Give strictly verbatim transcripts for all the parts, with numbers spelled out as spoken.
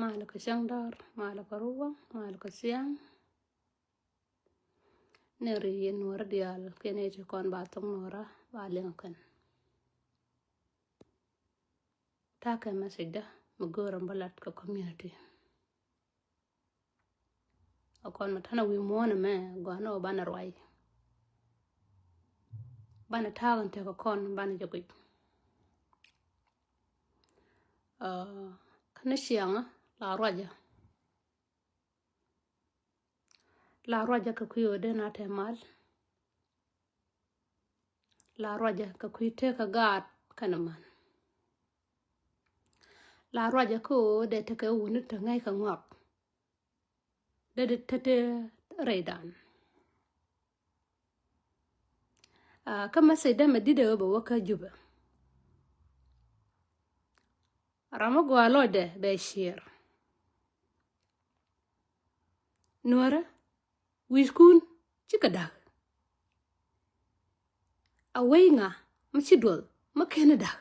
Malɛ kɛ cäŋ dɔr, malɛ kɛ ruwä, malɛ kɛ ciaŋ. Ni ri yɛ nuɔrä diaal kɛn ɛ ti kɔn ba thok nuɔrä ba liŋ kɛn. Takɛ message dä mi go̱o̱rä bä lat kɛ community. A kɔn mi tanɛ wi̱i̱ muɔ̱ɔ̱n ɛmɛ gɔaa ni ɣöö banɛ ruac. Banɛ ta̱a̱ kɛn tekɛ kɔn banɛ jɛ guic. Kä ni ciaŋä la ruacä. La ruacä kɛ kui̱ ɣöö den a te mal. La ruacä kɛ kui̱ tekɛ gaat kɛnɛ man. La ruacä kä ɣöö dee tekɛ wuni te ŋäc kɛ ŋɔak. Dee dee te te rɛydan. Kä message dämɛ di̱t ɛ ɣöö bɛ wä kä Jubɛ. Ram mi gɔaa lɔcdɛ bɛ share. Nuɔrä wi̱i̱kun cikɛ da̱k. A wec ŋa mi ci duɔth mi ken da̱k.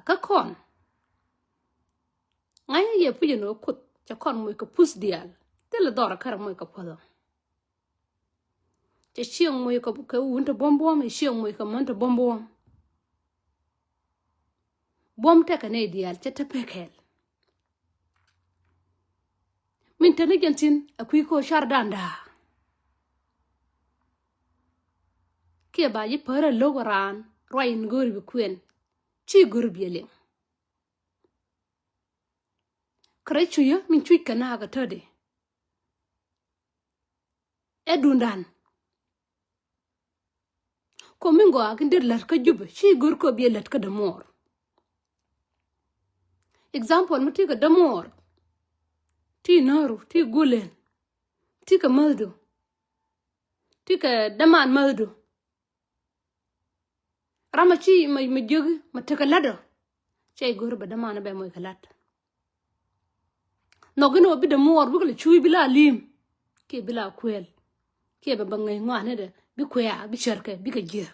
Kä kɔn ŋa̱cä yɛ puc ɛn ɣöö Kuoth cɛ kɔn moc kɛ puth diaal. Thilɛ dhɔr kärɛ moc kɛ puɔth ɔ. Cɛ cieŋ moc kɛ wun te buɔ̱m buɔ̱m, cɛ cieŋ moc kɛ män te buɔ̱m buɔ̱m. Buɔ̱m tekɛ nɛy diaal cɛ te pek kɛɛl. Min te ni jɛn thi̱n a kui̱ kɛ ɣöö car dan da̱a̱. Kiɛ ba ji̱ pärä lo̱k raan ruac in go̱o̱ri bi kuɛn ci go̱o̱ri bi liŋ. Kɛ rɛy cucä min cuc kɛ na̱a̱k a tätdi. Ɛ dundan. Kɔ mi gɔaa kin det lät kä Jubɛ ci go̱r kɔ biɛ lät kä Dämuɔɔr. Example mi ti kɛ Dämuɔɔr, ti Naaru, ti Gulen, ti kɛ mäthdu, ti kɛ däman mäthdu. Ram a ci ma jiäki ma tekɛ la̱t ɔ. Cɛ i̱ go̱r bɛ däman bɛ moc kɛ la̱t. Nhɔk in ɔ bi Dämuɔɔr bikɛ lɛ cuuc bi la li̱i̱m kiɛ bi la kuɛl kiɛ bɛ bä ŋäc ŋɔaani dɛ bi kuɛ̈ɛ̈ bi cärkɛ bikɛ jiäk.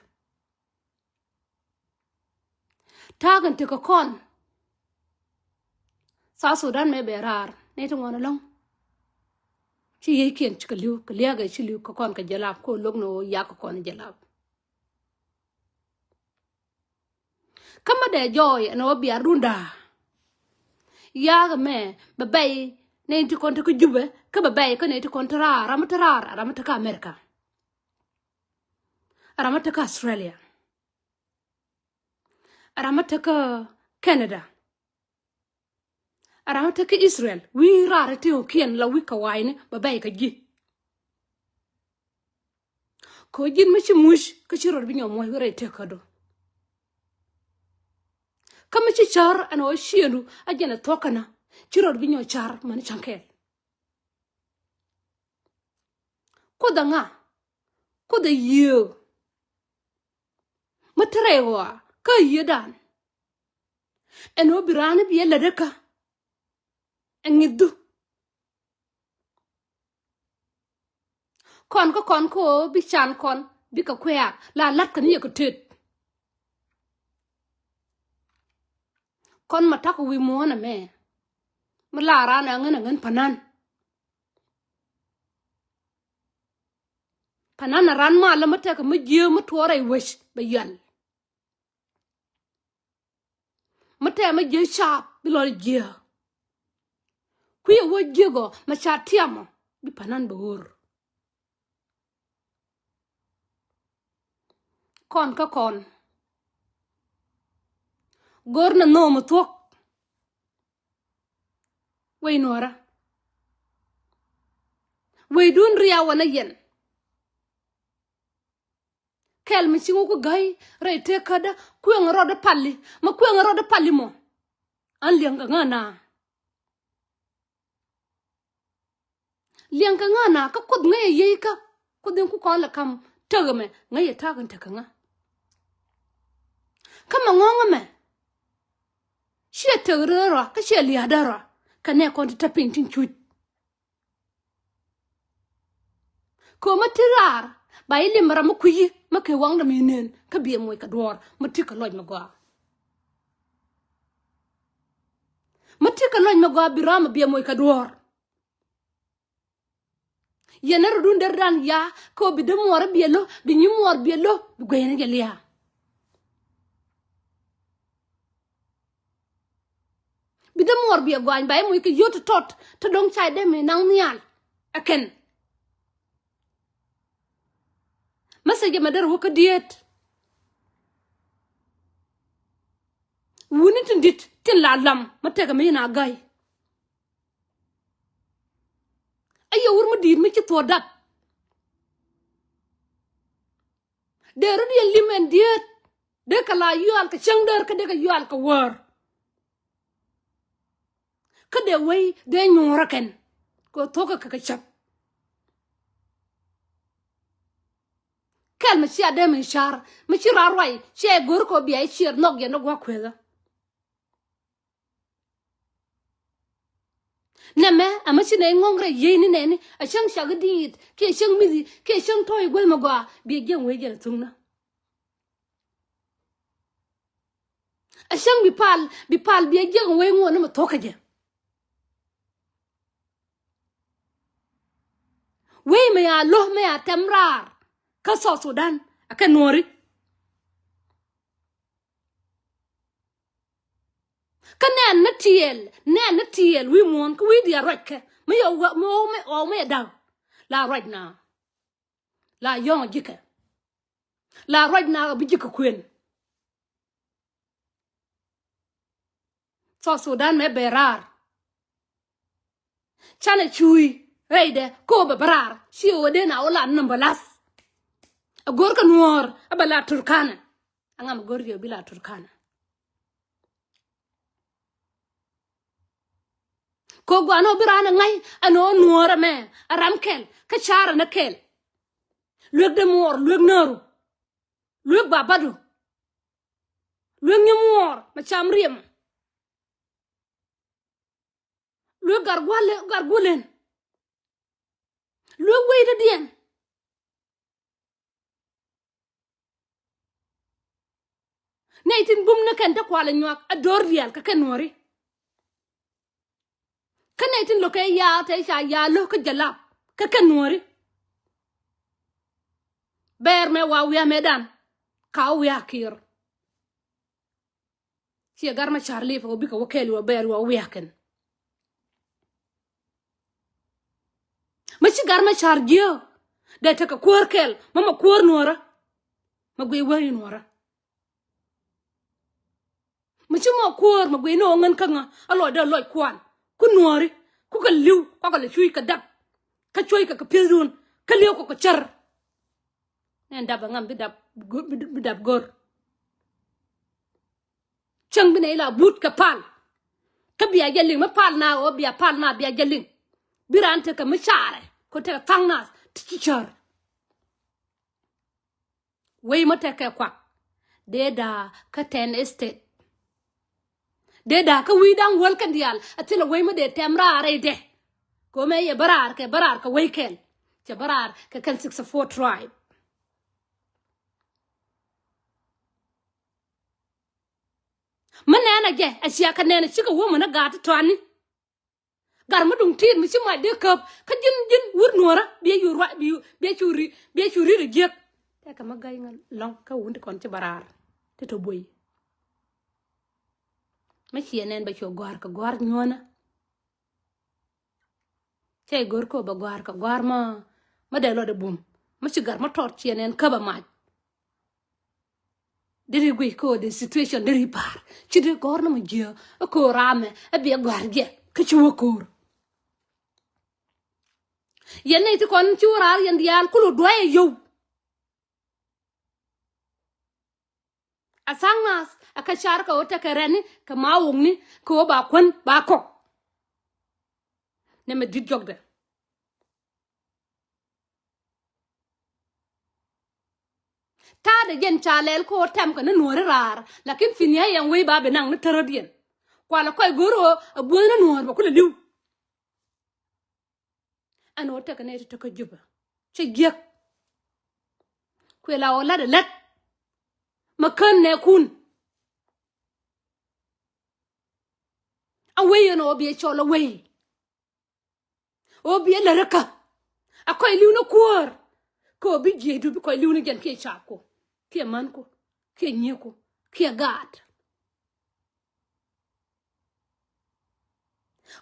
Ta̱a̱ kɛn tekɛ kɔn. South Sudan mɛ bɛ raar nɛy ti ŋuan ɛlɔ̱ŋ. Ci yiëëckiɛn ci kɛ li̱w kɛ lia̱a̱kɛ ci li̱w kɛ kɔn kɛ jɛ lap kɛ lo̱k ni ɣöö yak kɛ kɔn jɛ lap. Kä mä dee jɔɔy ɛn ɣöö biar runda. Ya̱a̱k ɛmɛ bɛ bɛy nɛy ti kɔn ti kä Jubɛ kä bɛ bɛy kä nɛy ti kɔn ti raar ram mi ti raar ram mi ti kä America. Ram mi ti kä Australia. Ram mi te kä Canada. Ram mi te kä Israel wi̱i̱ raar ti ɣä kiɛn la wi̱i̱ kɛ wa̱i̱ni bɛ bɛy kä ji̱. Kɛ ɣöö ji̱n mi ci muc kä ci rɔɔd bi nyɔ muɔ̱c wä rɛy tëkädu. Kä mi ci cär ɛn ɣöö ciëndu a jɛn ɛ thuɔ̱k kɛnä ci rɔɔd bi nyɔ cär mäni cäŋ kɛɛl. Kuoth ɛ ŋa? Kuoth ɛ yiëë. Mi te rɛy ɣɔaa kä yiëëdan. Ɛn ɣöö bi raan bi ɛ lätdä kä ɛ ŋi̱thdu. Kɔn kä kɔn kä ɣöö bi can kɔn bikɛ kuɛ̈ɛ̈k la la̱t kɛn yɛ kɛ tet. Kɔn ma ta̱k wi̱i̱ muɔ̱ɔ̱n ɛmɛ mi la raan ɛ ŋän ɛ ŋän panan. Panan ɛ ran malä mi tekɛ mi jiääk mi tuɔɔk rɛy wec bɛ yual. Mi tɛmɛ jiɛ caap bi lɔl jiɛ. Kui̱ ɛ wä jiɛ gɔ mɛ ca tiɛmɔ bi panan bɛ ɣör. Kɔn kä kɔn. Gör ni nhomɛ thuɔ̱k. Wec nuɔrä. Wecdun riaw wä ni yɛn. Kɛl mi ci ŋuku gäi rɛy tëkädä kueŋ rɔɔdä pali ma kueŋ rɔɔdä pali mɔ. An liɛŋ kɛ ŋa̱ na. Liɛŋ kɛ ŋa̱ na kä Kuoth ŋäcɛ yiey kä Kuoth in ku kɔn lɛ kam tek ɛmɛ ŋäcɛ ta̱a̱ kɛn tek kɛ ŋa̱. Kä mɛ ŋɔ̱ŋ ɛmɛ ciɛ tek röörä kä ciɛ lia̱a̱dä rɔ kɛ nɛ kɔn ti te piny tin cuc. Kɛ ɣöö mä ti raar ba i̱ lim ram mä kui̱ci mä kɛ waŋdä mi neen kä biɛ moc kɛ duɔ̱ɔ̱r mä ti kɛ lɔc mi gɔaa. Mi ti kɛ lɔc mi gɔaa bi ram mi biɛ moc kɛ duɔ̱ɔ̱r. Yɛn ni rɔ̱dun der dan ya kä bi dee muɔɔr biɛ lo̱, bi nyi muɔɔr biɛ lo̱, bi gueyni jɛ lia̱a̱. Bi dee muɔɔr biɛ gɔany ba i̱ moc kɛ yio̱w ti tɔt ti do̱ŋ ca idee mi naŋ nhial. Ɛ kɛn message mɛ der wä kä diet. Wuni tin dit tin la lam mɛ tekɛ mi yin a ga̱y. Ɛ yɛ wur mi di̱i̱t mi ci thuɔ̱ɔ̱ dap. Dee rɔ̱ diɛn lim ɛn diet. Dee kɛ la yual kɛ cäŋ däär kä dee kɛ yual kɛ wäär. Kä dee wei dee nyuɔ̱ɔ̱rä kɛn kɛ thuɔ̱kä kɛ kɛ cäp. Kɛl mi cia dee mi car mi ci raa ruac cia i̱ go̱r kɛ ɔ bia i̱ ciɛɛr nhɔk yɛn ni gua̱a̱k kueethä. Nɛmɛ ɛmɛ ci nɛ iŋɔ̱ŋ rɛy yieyni nɛni a cäŋ cak i̱ diit kiɛ cäŋ mithi kiɛ cäŋ tɔ̱ i̱ guäth mi gɔaa biɛ jiɛŋ wee jɛn a thuŋnä. A cäŋ bi pal bi pal biɛ jiɛŋ wee ŋuɔ̱n ni mi thuɔ̱kä jɛ. Wee mi ya lo̱ mi ya tɛm raar kä South Sudan a kɛ nuɔ̱ɔ̱ri. Kä nɛn ni tiɛɛl nɛn ni tiɛɛl wi̱i̱ muɔ̱ɔ̱n kä wi̱i̱ diaal ruackɛ mi yɛ ɣɔw mi ɣɔw mi ɣɔw mi yɛ da̱k. La ruac na la yɔ̱ŋ ji̱kɛ. La ruac na ɣä bi ji̱kɛ kuën. South Sudan mɛ bɛ raar. Canɛ cuuy rɛydɛ ko̱o̱pɛ bä raar ci ɣöö dee na wä la nɔmbɛ lath. A go̱r kɛ nuɔ̱ɔ̱r a bɛ la Turkana. A ŋam a go̱r yɛ bi la Turkana. Ko̱o̱k gua̱a̱n ɔ bi raan ɛ ŋa̱c ɛn ɣöö nuɔ̱ɔ̱r ɛmɛ a ram kɛl kä ca̱r ɛn ɛ kɛl. Luek dee muɔɔr luek nääru. Luek babadu. Luek nyi muɔɔr mɛ cam riɛm. Luek gar gua̱l gar gulen. Luek wei dee diɛn. Nɛy tin bum ni kɛn te kual ɛ nyuak ɛ do̱r diaal kɛ kɛn nuɔ̱ri. Kä nɛy tin lo̱kɛ ya̱a̱ te ca ya̱a̱ lo̱k kä jalap kä kɛn nuɔ̱ri. Bɛɛr mɛ wa wiaa mɛ dan ka wiaa kiɛr. Ciɛ gar ma car lip ɔ bikɛ wä kɛɛl wä bɛɛr wä wiaa kɛn. Ma ci gar ma car jiääk dee tekɛ kuäär kɛl ma ma kuäär nuɔ̱ɔ̱rä. Ma guiy wee nuɔ̱ɔ̱rä. Mi ci mɔ kuäär mi guiy ni ɣɔ̱ŋ ŋän kä ŋä a lɔcdä lɔc kuan ku nuɔ̱ɔ̱ri. Ku kɛ li̱w kuakɛ lɛ cuc kɛ dap kä cuɔ̱ckɛ kɛ pi̱ethdun kä li̱w kɛ kɛ cär. Nɛn dap a ŋam bi dap bi dap go̱r. Cäŋ bi nɛ ila but kɛ pal. Kä bia jɛ liŋ mi pal na ɣöö bia pal na bia jɛ liŋ. Bi raan tekɛ mi carɛ kɛ tekɛ thaŋ nath ti ci cär. Wec mi tekɛ kuak dee da̱a̱ kä ten state. Dee da̱a̱ kä wi̱i̱ da̱ŋ wäl kɛn diaal a thilɛ wec mi dee tɛm raar rɛydɛ. Kɛ ɣöö mɛ yɛ bä raar kɛ bä raar kɛ wec kɛl cɛ bä raar kɛ kɛn sixty four tribe. Mi nɛn a jɛ a cia kɛ nɛn a cikɛ wä mi ni gaat ti tɔani. Gar mi duŋ tiit mi ci mac dee käp kä ji̱n ji̱n wur nuɔ̱ɔ̱rä biɛ cu ruac biɛ cu ri biɛ cu ri ri jiäk. Tɛkɛ mi ga̱y ŋä lɔ̱ŋ kä wun ti kɔn ci bä raar ti tɔ buɔy. Mi ciɛ nɛn bɛ cu gɔ̱a̱r kɛ gɔ̱a̱r nyuɔ̱nä. Cɛ i̱ go̱r kɛ ɣöö bɛ gɔ̱a̱r kɛ gɔ̱a̱r mä mä dee lɔt ɛ bum. Mä ci gar mä tɔt ciɛ nɛn käp ɛ mac. Deri guic kɛ ɣöö dee situation deri pa̱a̱r ci dee gɔ̱r ni mɔ jiääk ɛ ko̱o̱r raamɛ ɛ biɛ gɔ̱a̱r jɛ kä ci wä ko̱o̱r. Yɛn nɛy ti kɔn ci wä raar yɛn diaal kul wä dua̱c ɛ yio̱w. A tha̱a̱ŋ naath a kä car kɛ ɣöö tekɛ rɛ̈tni kɛ ma wokni kɛ ɣöö ba kuän ba kɔk. Nɛmɛ di̱t jɔkdɛ. Ta̱a̱dɛ jɛn ca lɛl kä ɣöö tɛmkɛ ni nuɔ̱ɔ̱ri raar lakin fi nia yɛn wec ba bi naŋ ni tärä diɛn. Kualɛ kɔc go̱r ɣöö ɛ buɔ̱th ni nuɔ̱ɔ̱r bɛ kulɛ li̱w. Ɛn ɣöö tekɛ nɛy ti tekɛ Jubɛ cɛ jiäk. Kuël a ɣöö la̱tdɛ lät. Ma kän nɛɛkun. A wei ɛn ɣöö biɛ cɔl a wei. Ɣöö biɛ lät kä a kɔc li̱w ni kuäär. Kɛ ɣöö bi jiɛcdu bi kɔc li̱w ni jɛn kiɛ caapku kiɛ mänku kiɛ nyiëëku kiɛ gaat.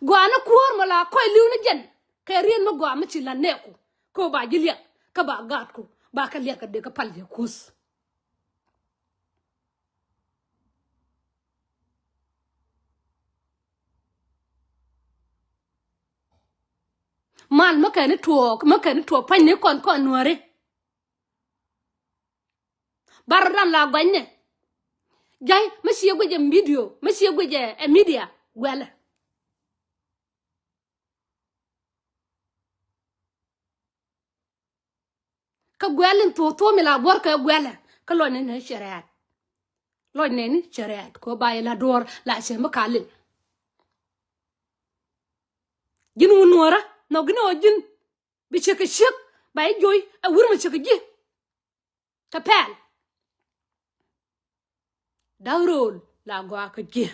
Gɔaa ni kuäär mɔ la kɔc li̱w ni jɛn kɛ riet mi gɔaa mi ci la̱t nɛɛku. Kɛ ɣöö ba ji̱ liak kä ba gaatku ba kɛ liak kɛ dee kä pal jɛ kuth. Mal mä kɛn i̱ tuɔɔk mä kɛn i̱ tuɔɔk pa̱ny ni kɔn kɔn nuääri. Bar dan la guanyni. Jay mä ciɛ guic ɛ video mä ciɛ guic ɛ media guɛlɛ. Kä guɛl in thuɔ̱k thuɔ̱k mi la buɔ̱r kɛ guɛlɛ kä lɔc nɛni cɛ rɛɛt. Lɔc nɛni cɛ rɛɛt kɛ ɣöö ba yɛ la duɔ̱ɔ̱r la cɛ mi ka lil. Ji̱n wun nuɔ̱ɔ̱rä nhɔk ji̱n ɣöö ji̱n bi ciek kɛ ciek ba i̱ joc ɛ wur mi ciek kɛ ji̱. Kɛ pɛl da̱k ro̱o̱l la gɔaa kä ji̱.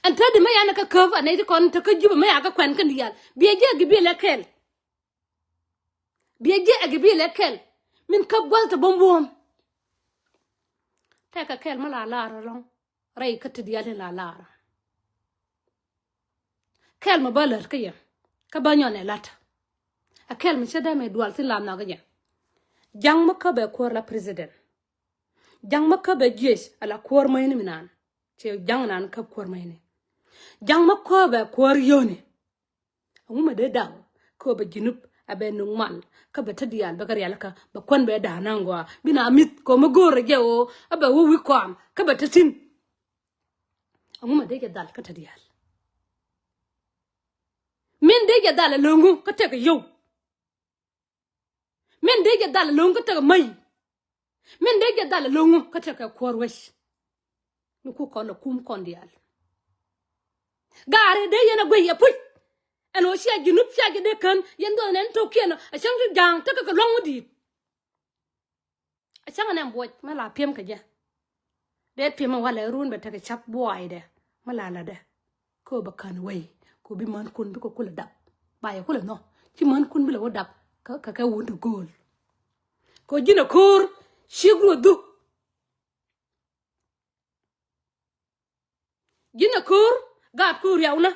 Ɛn te di mä yan kä käp anɛ ti kɔn te kä Jubɛ mä ya kä kuɛn kɛn diaal biɛ jiɛ gi biɛ lɛ kɛl. Biɛ jiɛ ɛ gi biɛ lɛ kɛl min käp gua̱th te buɔ̱m buɔ̱m. Tɛkɛ kɛl mä la lar ɛlɔ̱ŋ. Rɛy kä ti diaal in la lar. Kɛl mi bä lät kä yɛ kä bä nyɔn ɛ la̱t. A kɛl mi cä dee mi dual thin la nhɔk kä jɛ. Ja̱ŋ mi käp ɛ kuäär la president. Ja̱ŋ mi käp ɛ jiec ala kuäär mäcni mi naan. Cɛ ja̱ŋ naan käp kuäär mäcni. Ja̱ŋ mi käp ɛ kuäär yio̱ni. Ɛŋu mi dee daw kä bɛ Junub a bɛ nuŋ mal kä bɛ te diaal bɛ kɛ rialikä bɛ kuän bɛ da̱a̱n naŋ gɔaa bi na mi̱th kɛ mi go̱o̱rɛ jɛ ɣöö a bɛ wä wi̱i̱ kɔam kä bɛ te thi̱n. Ɛŋu mi dee jɛ dhal kä te diaal. Min dee jɛ dhal ɛ lo̱ŋu kä tekɛ yio̱w. Min dee jɛ dhal ɛ lo̱ŋu kä tekɛ mäc. Min dee jɛ dhal ɛ lo̱ŋu kä tekɛ kuäär wec. Ni ku kɔn ɛ kum kɔn diaal. Gaari dee yɛn a guic ɛ puc. Ɛn ɣöö cia Junub cia jɛ dee kän yɛn dhuɔth nɛn to̱kiɛn ɛ cäŋ ti ja̱a̱ŋ tekɛ kɛ lua̱ŋ mi di̱i̱t. Ɛ cäŋ ɛn ɛn buɔc mi la piɛm kɛ jɛ. Dee piɛm ɛ walɛ run bɛ tekɛ ca̱p buɔaydɛ mi la latdɛ. Kä bɛ kän wei kä bi mänkun bikɛ kulɛ dap ba yɛ kulɛ nhɔk ci mänkun bi lɛ wä dap. Kä kɛ wun ti gööl. Kä ji̱n ɛ ko̱o̱r ci guɔ dhuk. Ji̱n ɛ ko̱o̱r gaat ko̱o̱r riawnä.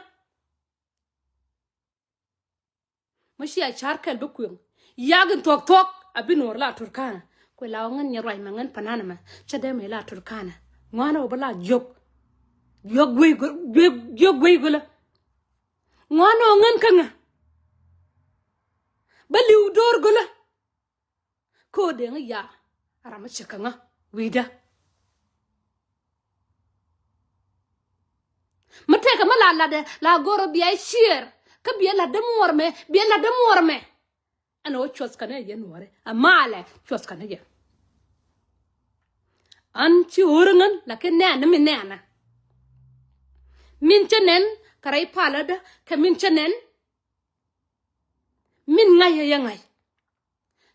Mä cia car kɛl bi kuëŋ. Yak in thuɔ̱k thuɔ̱k a bi nuɔr la Turkana. Kuɛ la ɣä ŋän nyɛ ruac mɛ ŋän panan ɛmɛ cä dee mëë la Turkana. Ŋuan ɛ wä bä la jiök. Jiök guey gölä. Jiök guey gölä. Ŋuan ɛ wä ŋän kä ŋä. Bä li̱w do̱r gölä. Kä ɣöö deŋä ya ram mi cɛ käŋä wi̱i̱dä. Mi tëëkɛ mi la latdɛ la go̱rä bia ciɛɛr kä bia latdä muɔɔr mɛ bia latdä muɔɔr mɛ. Ɛn ɣöö cuɔth kɛn ɛ yɛn nuɔɔri ɛ malɛ cuɔth kɛn ɛ yɛ. An ci ɣöörä ŋän lakin nɛɛn ni mi nɛɛnä. Min cä nɛn kɛ rɛy palädä kɛ min cä nɛn. Min ŋa̱c ɛ yɛ ŋa̱c.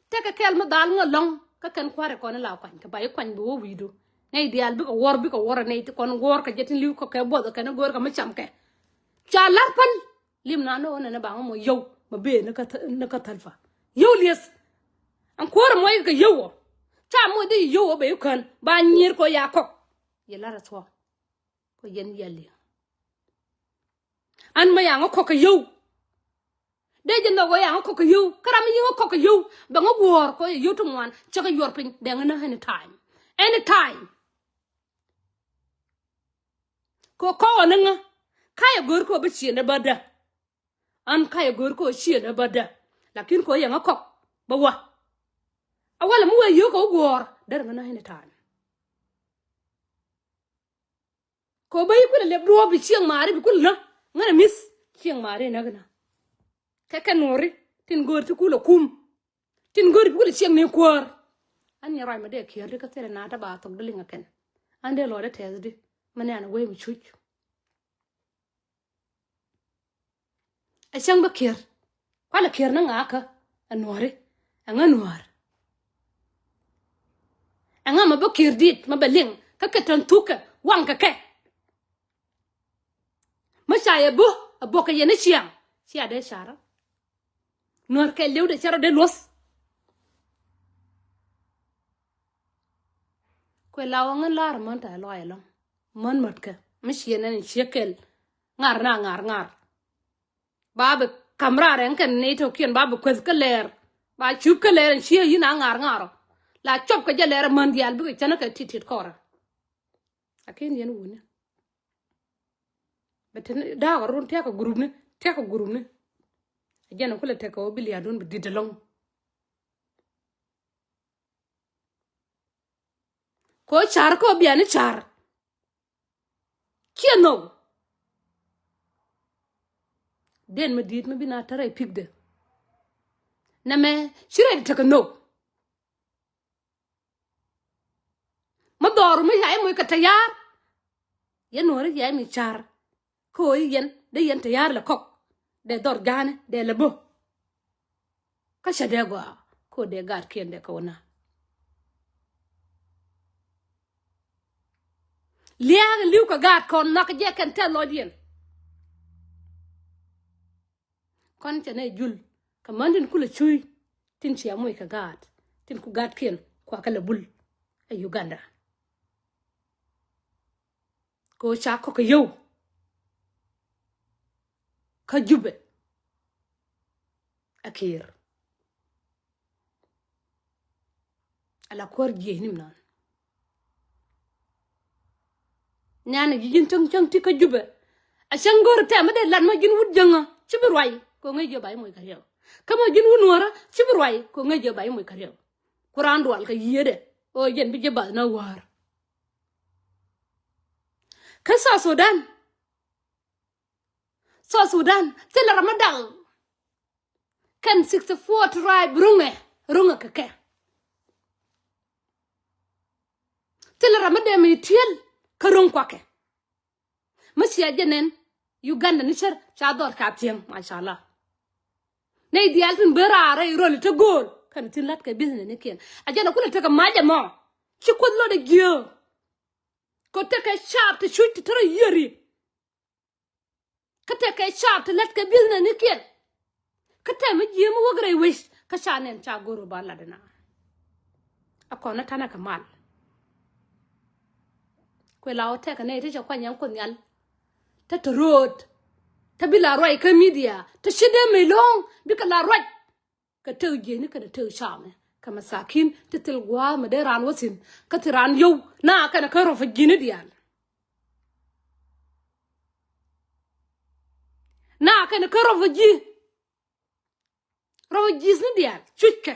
Tekɛ kɛl mi dhal ŋä lɔ̱ŋ kä kɛn kua̱ri kɔn ila kuany kɛ ba i̱ kuany bi wä wi̱i̱du. Nɛy diaal bikɛ wuɔr bikɛ wuɔr ɛ nɛy ti kɔn guɔ̱ɔ̱r kɛ jɛ tin li̱w kɛ kɛ buɔth kɛ ni go̱o̱r kɛ mi cam kɛ. Ca la̱r päl lim na ni ɣöö nɛnɛ ba ŋä mɔ yio̱w mɛ bee ni kä thäl pa yio̱w lieth. Ɛn kuäärä mɔ ikɛ yio̱w ɔ ca mɔ dee yio̱w ɔ bɛ i̱ kän ba nyier kɔ ya kɔk. Yɛ la̱r ɛ thuɔ̱k kɔ yɛn yɛl liŋ. An mɛ ya ŋä kɔk kɛ yio̱w. Dee jɛ nhɔk ɣöö ya ŋä kɔk kɛ yio̱w kä ram mi yi ŋä kɔk kɛ yio̱w bɛ ŋä guɔ̱ɔ̱r kɛ yio̱w ti ŋuan cä kɛ yuɔr piny dee ŋä ni any time. Any time. Kɛ kɔk ɣä ni ŋä ka yɛ go̱o̱r kɛ ɣä bi ciëndɛ bädä. An ka yɛ go̱o̱r kɛ ɣä ciëndɛ bädä. Lakin kɛ ɣä yɛ ŋä kɔk bä wä. A walɛ mi wee yio̱w kɛ wä guɔ̱ɔ̱r derɛ ŋä ni any time. Kɛ ɣöö bä yi kulɛ lɛp duɔ̱ɔ̱p bi cieŋ maari bi kulɛ nä ŋänɛ mi̱th cieŋ maari näk nä. Kɛ kɛ nuɔ̱ɔ̱ri tin go̱o̱ri ti kulɛ kum. Tin go̱o̱ri bi kulɛ cieŋ ni kuäär. An nyɛ ruac mɛ dee kiɛɛr di kä thilɛ naat a ba thok di liŋ a kɛn. An dee lɔɔdɛ tɛth di mɛ nɛɛn a wee mi cuc. Ɛ cäŋ bä kiɛr kualɛ kiɛr ni ŋa̱a̱kä. Ɛ nuɔ̱ɔ̱ri ɛŋä nuɔ̱ɔ̱r. Ɛŋä mɛ bä kiɛr dit mɛ bɛ liŋ kä kɛ tɔ̱n thukɛ Waŋ kɛ kɛ. Mi ca yɛ bä a bok kɛ yɛn i̱ ciaŋ cia dee carä. Nuɔr kɛ liw dee carä dee luɔth. Kuɛ la wä ŋän lar män ta lɔac ɛlɔ̱ŋ. Män mät kɛ mi ciɛ nɛn in ciɛ kɛl. Ŋar na ŋar ŋar. Ba bi kam raar ɛn kɛn ni tɔkiɛn ba bi kueth kä lɛɛr. Ba cup kä lɛɛr ɛn ciɛ yin a ŋar ŋar ɔ. La cɔp kɛ jɛ lɛɛr män diaal bikɛ cänä kɛ tit tit kɔrɛ. Lakin yɛn wuni. Bɛ te da̱a̱k run tiakä gurupni tiakä gurupni. A jɛn a kulɛ tekɛ wä bi lia̱a̱dun bi dit ɛlɔ̱ŋ. Ko car ko biani car. Ciɛ nhok. Den mi di̱i̱t mi bi na tärɛ pikdɛ. Nɛmɛ ci rɛy tekɛ nhok. Mi dhɔru mi ya̱ i̱ moc kɛ tɛyar. Yɛn nuɔ̱ɔ̱ri ya̱ i̱ mi car. Kä ɣöö i̱ yɛn dee yɛn tɛyar lɛ kɔk. Dee dhɔr ja̱a̱ni dee lɛ bä. Kä cɛ dee gɔaa kä ɣöö dee gaatkiɛn dee kɛ wä na. Lia̱a̱k in li̱w kɛ gaat kɔn nhɔak jɛ kɛn tɛth lɔcdiɛn. Kɔn cɛ nɛ jul kɛ män tin kulɛ cuy tin ciɛ moc kɛ gaat tin ku gaatkiɛn kua kɛ lɛ bul. Ɛ Uganda. Kɛ ɣöö ca kɔk kɛ yio̱w. Kä Jubɛ. Ɛ Kiir. Ala kuäär jiëc ni mi nɔn. Nyanɛ ji̱ ji̱n cäŋ cäŋ ti kä Jubɛ. A cäŋ go̱r tɛm mi dee lat ma ji̱n wut jäŋä ci bi ruac kɛ ŋäc jiɛ ba i̱ moc kɛ riɛw. Kä ma ji̱n wut nuɔ̱ɔ̱rä ci bi ruac kɛ ŋäc jiɛ ba i̱ moc kɛ riɛw. Ku raan dual kɛ yiëëdɛ ɣöö yɛn bi jiɛ bath na wäär. Kä South Sudan. South Sudan thilɛ ram mi dak. Kɛn sixty four tribe ruŋɛ ruŋɛ kɛ kɛ. Thilɛ ram mi dee mi tiel kä ruŋ kuakɛ. Mi cia jɛ nɛn Uganda ni cär ca dhɔr ca thiäŋ mashallah. Nɛy diaal tin ben raar rɛy röl te go̱o̱l kɛn tin la̱t kɛ business ni kiɛn a jɛn a kulɛ tekɛ mac ɛmɔ. Ci kuoth lotdɛ jiääk. Kɛ tekɛ caap te cuc te te rɔ yiëri. Kä tekɛ caap te lät kɛ business ni kiɛn. Kä tɛm mi jiääk mi wäk rɛy wec kä ca nɛn ca go̱r ba lat ina. A kɔn a tanɛ kɛ mal. Kuɛ la wä tekɛ nɛy ti cɛ kuany yɛn kuoth nhial. Te te ro̱o̱t. Te bi la ruac kä media te ci dee mec lo̱o̱ŋ bikɛ la ruac. Kɛ tek jiɛcni kɛnɛ tek camɛ kɛ masakin ti thil gua̱a̱th mi dee raan wä thi̱n kä thi raan yio̱w na kɛnɛ kä rɔ fi ji̱ni diaal. Na kɛnɛ kä rɔ fi ji̱ rɔ fi ji̱thni diaal cuckɛ.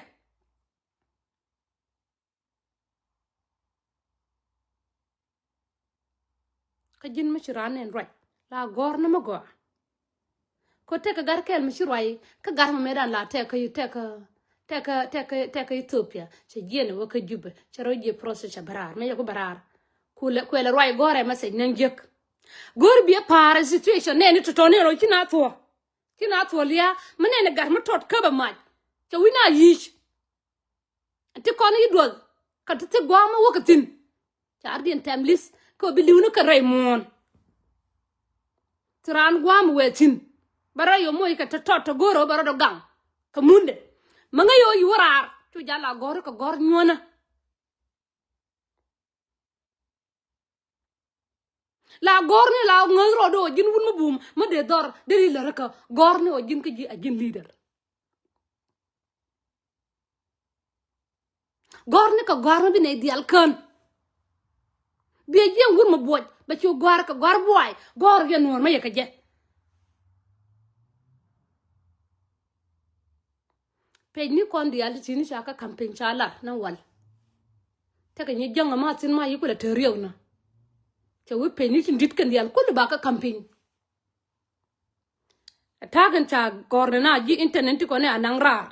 Kä ji̱n mi ci raan nɛn ruac la gɔ̱r ni mi gɔaa. Kɛ tekɛ gat kɛl mi ci ruac kä gat mi metdan la tɛk kä tɛk kä tɛk kä tɛk kä tɛk kä Ethiopia cɛ jiɛn wä kä Jubɛ cɛ rɔ jiɛ process cɛ bɛ raar mi yɛ ku bɛ raar. Kulɛ kuɛlɛ ruac gɔ̱rɛ message nɛn jiäk. Go̱r biɛ pa̱a̱r situation nɛn ni tɔtɔni rɔ ci na thuɔ ci na thuɔ lia̱a̱ mi nɛn gat mi tɔt kä bɛ mac cɛ wi̱c na yic. Ti kɔn i̱ duɔth kä ti thik gua̱a̱m mi wäkɛ thi̱n. Ca ardiɛn tɛm li̱th kä bi li̱wni kɛ rɛy muɔ̱ɔ̱n. Ti raan gua̱a̱m wee thi̱n bɛ rɛy yɔ moc kɛ te tɔt te go̱o̱r ɛ wä bɛ rɔ̱t ɔ gaŋ kɛ mundɛ. Mä ŋäc yɔ yi̱ wä raar cu jal a gɔ̱r kɛ gɔ̱r nyuɔ̱nä. La gɔ̱r ni la ŋäth rɔɔdɛ ɔ ji̱n wun mi bum mi dee dhɔr dee ri lär kä gɔ̱r ni ɔ ji̱n kä ji̱ a ji̱n leader. Gɔ̱r ni kɛ gɔ̱r mi bi nɛy diaal kän. Biɛ jiɛn wun mi buɔc bɛ cu gɔ̱r kɛ gɔ̱r buay gɔ̱r yɛ nuɔ̱ɔ̱r mi yɛ kɛ jɛ. Pecni kɔn diaal ti ti̱ni ca kä campaign ca lar ni wal. Tekɛ nyi jäŋ ama thin ma yi kulɛ te riɛw na. Cɛ wi̱i̱ pecni tin di̱t kɛn diaal kul ba kä campaign. Ɛ ta̱a̱ kɛn ca gɔ̱r ni na ji̱ internet ti kɔn ɛ anaŋ raar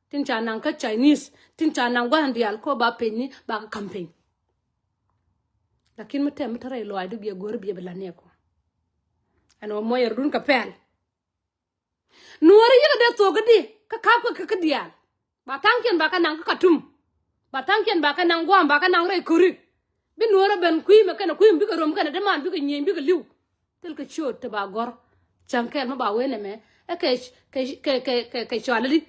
tin ca naŋ kä Chinese tin ca naŋ gua̱n diaal ko ba pecni ba kä campaign. Lakin mi tɛm mi te rɛy lɔaacdu biɛ go̱r biɛ bi la niɛk kɔ. Ɛn ɣöö muɔyɛr dun kɛ pɛl. Nuɔ̱ɔ̱ri yikɛ dee thok kä di kä ka̱pkɛ kä kä diaal. Ba tha̱a̱ŋkiɛn ba kɛ naŋ kä Katum. Ba tha̱a̱ŋkiɛn ba kɛ naŋ Guam ba kɛ naŋ rɛy Korik. Bi nuɔrä ben kui̱ mɛ kɛnɛ kui̱ mɛ bikɛ rom kɛnɛ däman bikɛ nyieny bikɛ li̱w. Thil kɛ ciöt te ba gɔ̱r. Cäŋ kɛl mɛ ba wen ɛmɛ ɛ kɛ kɛ kɛ kɛ kɛ cɔalä di.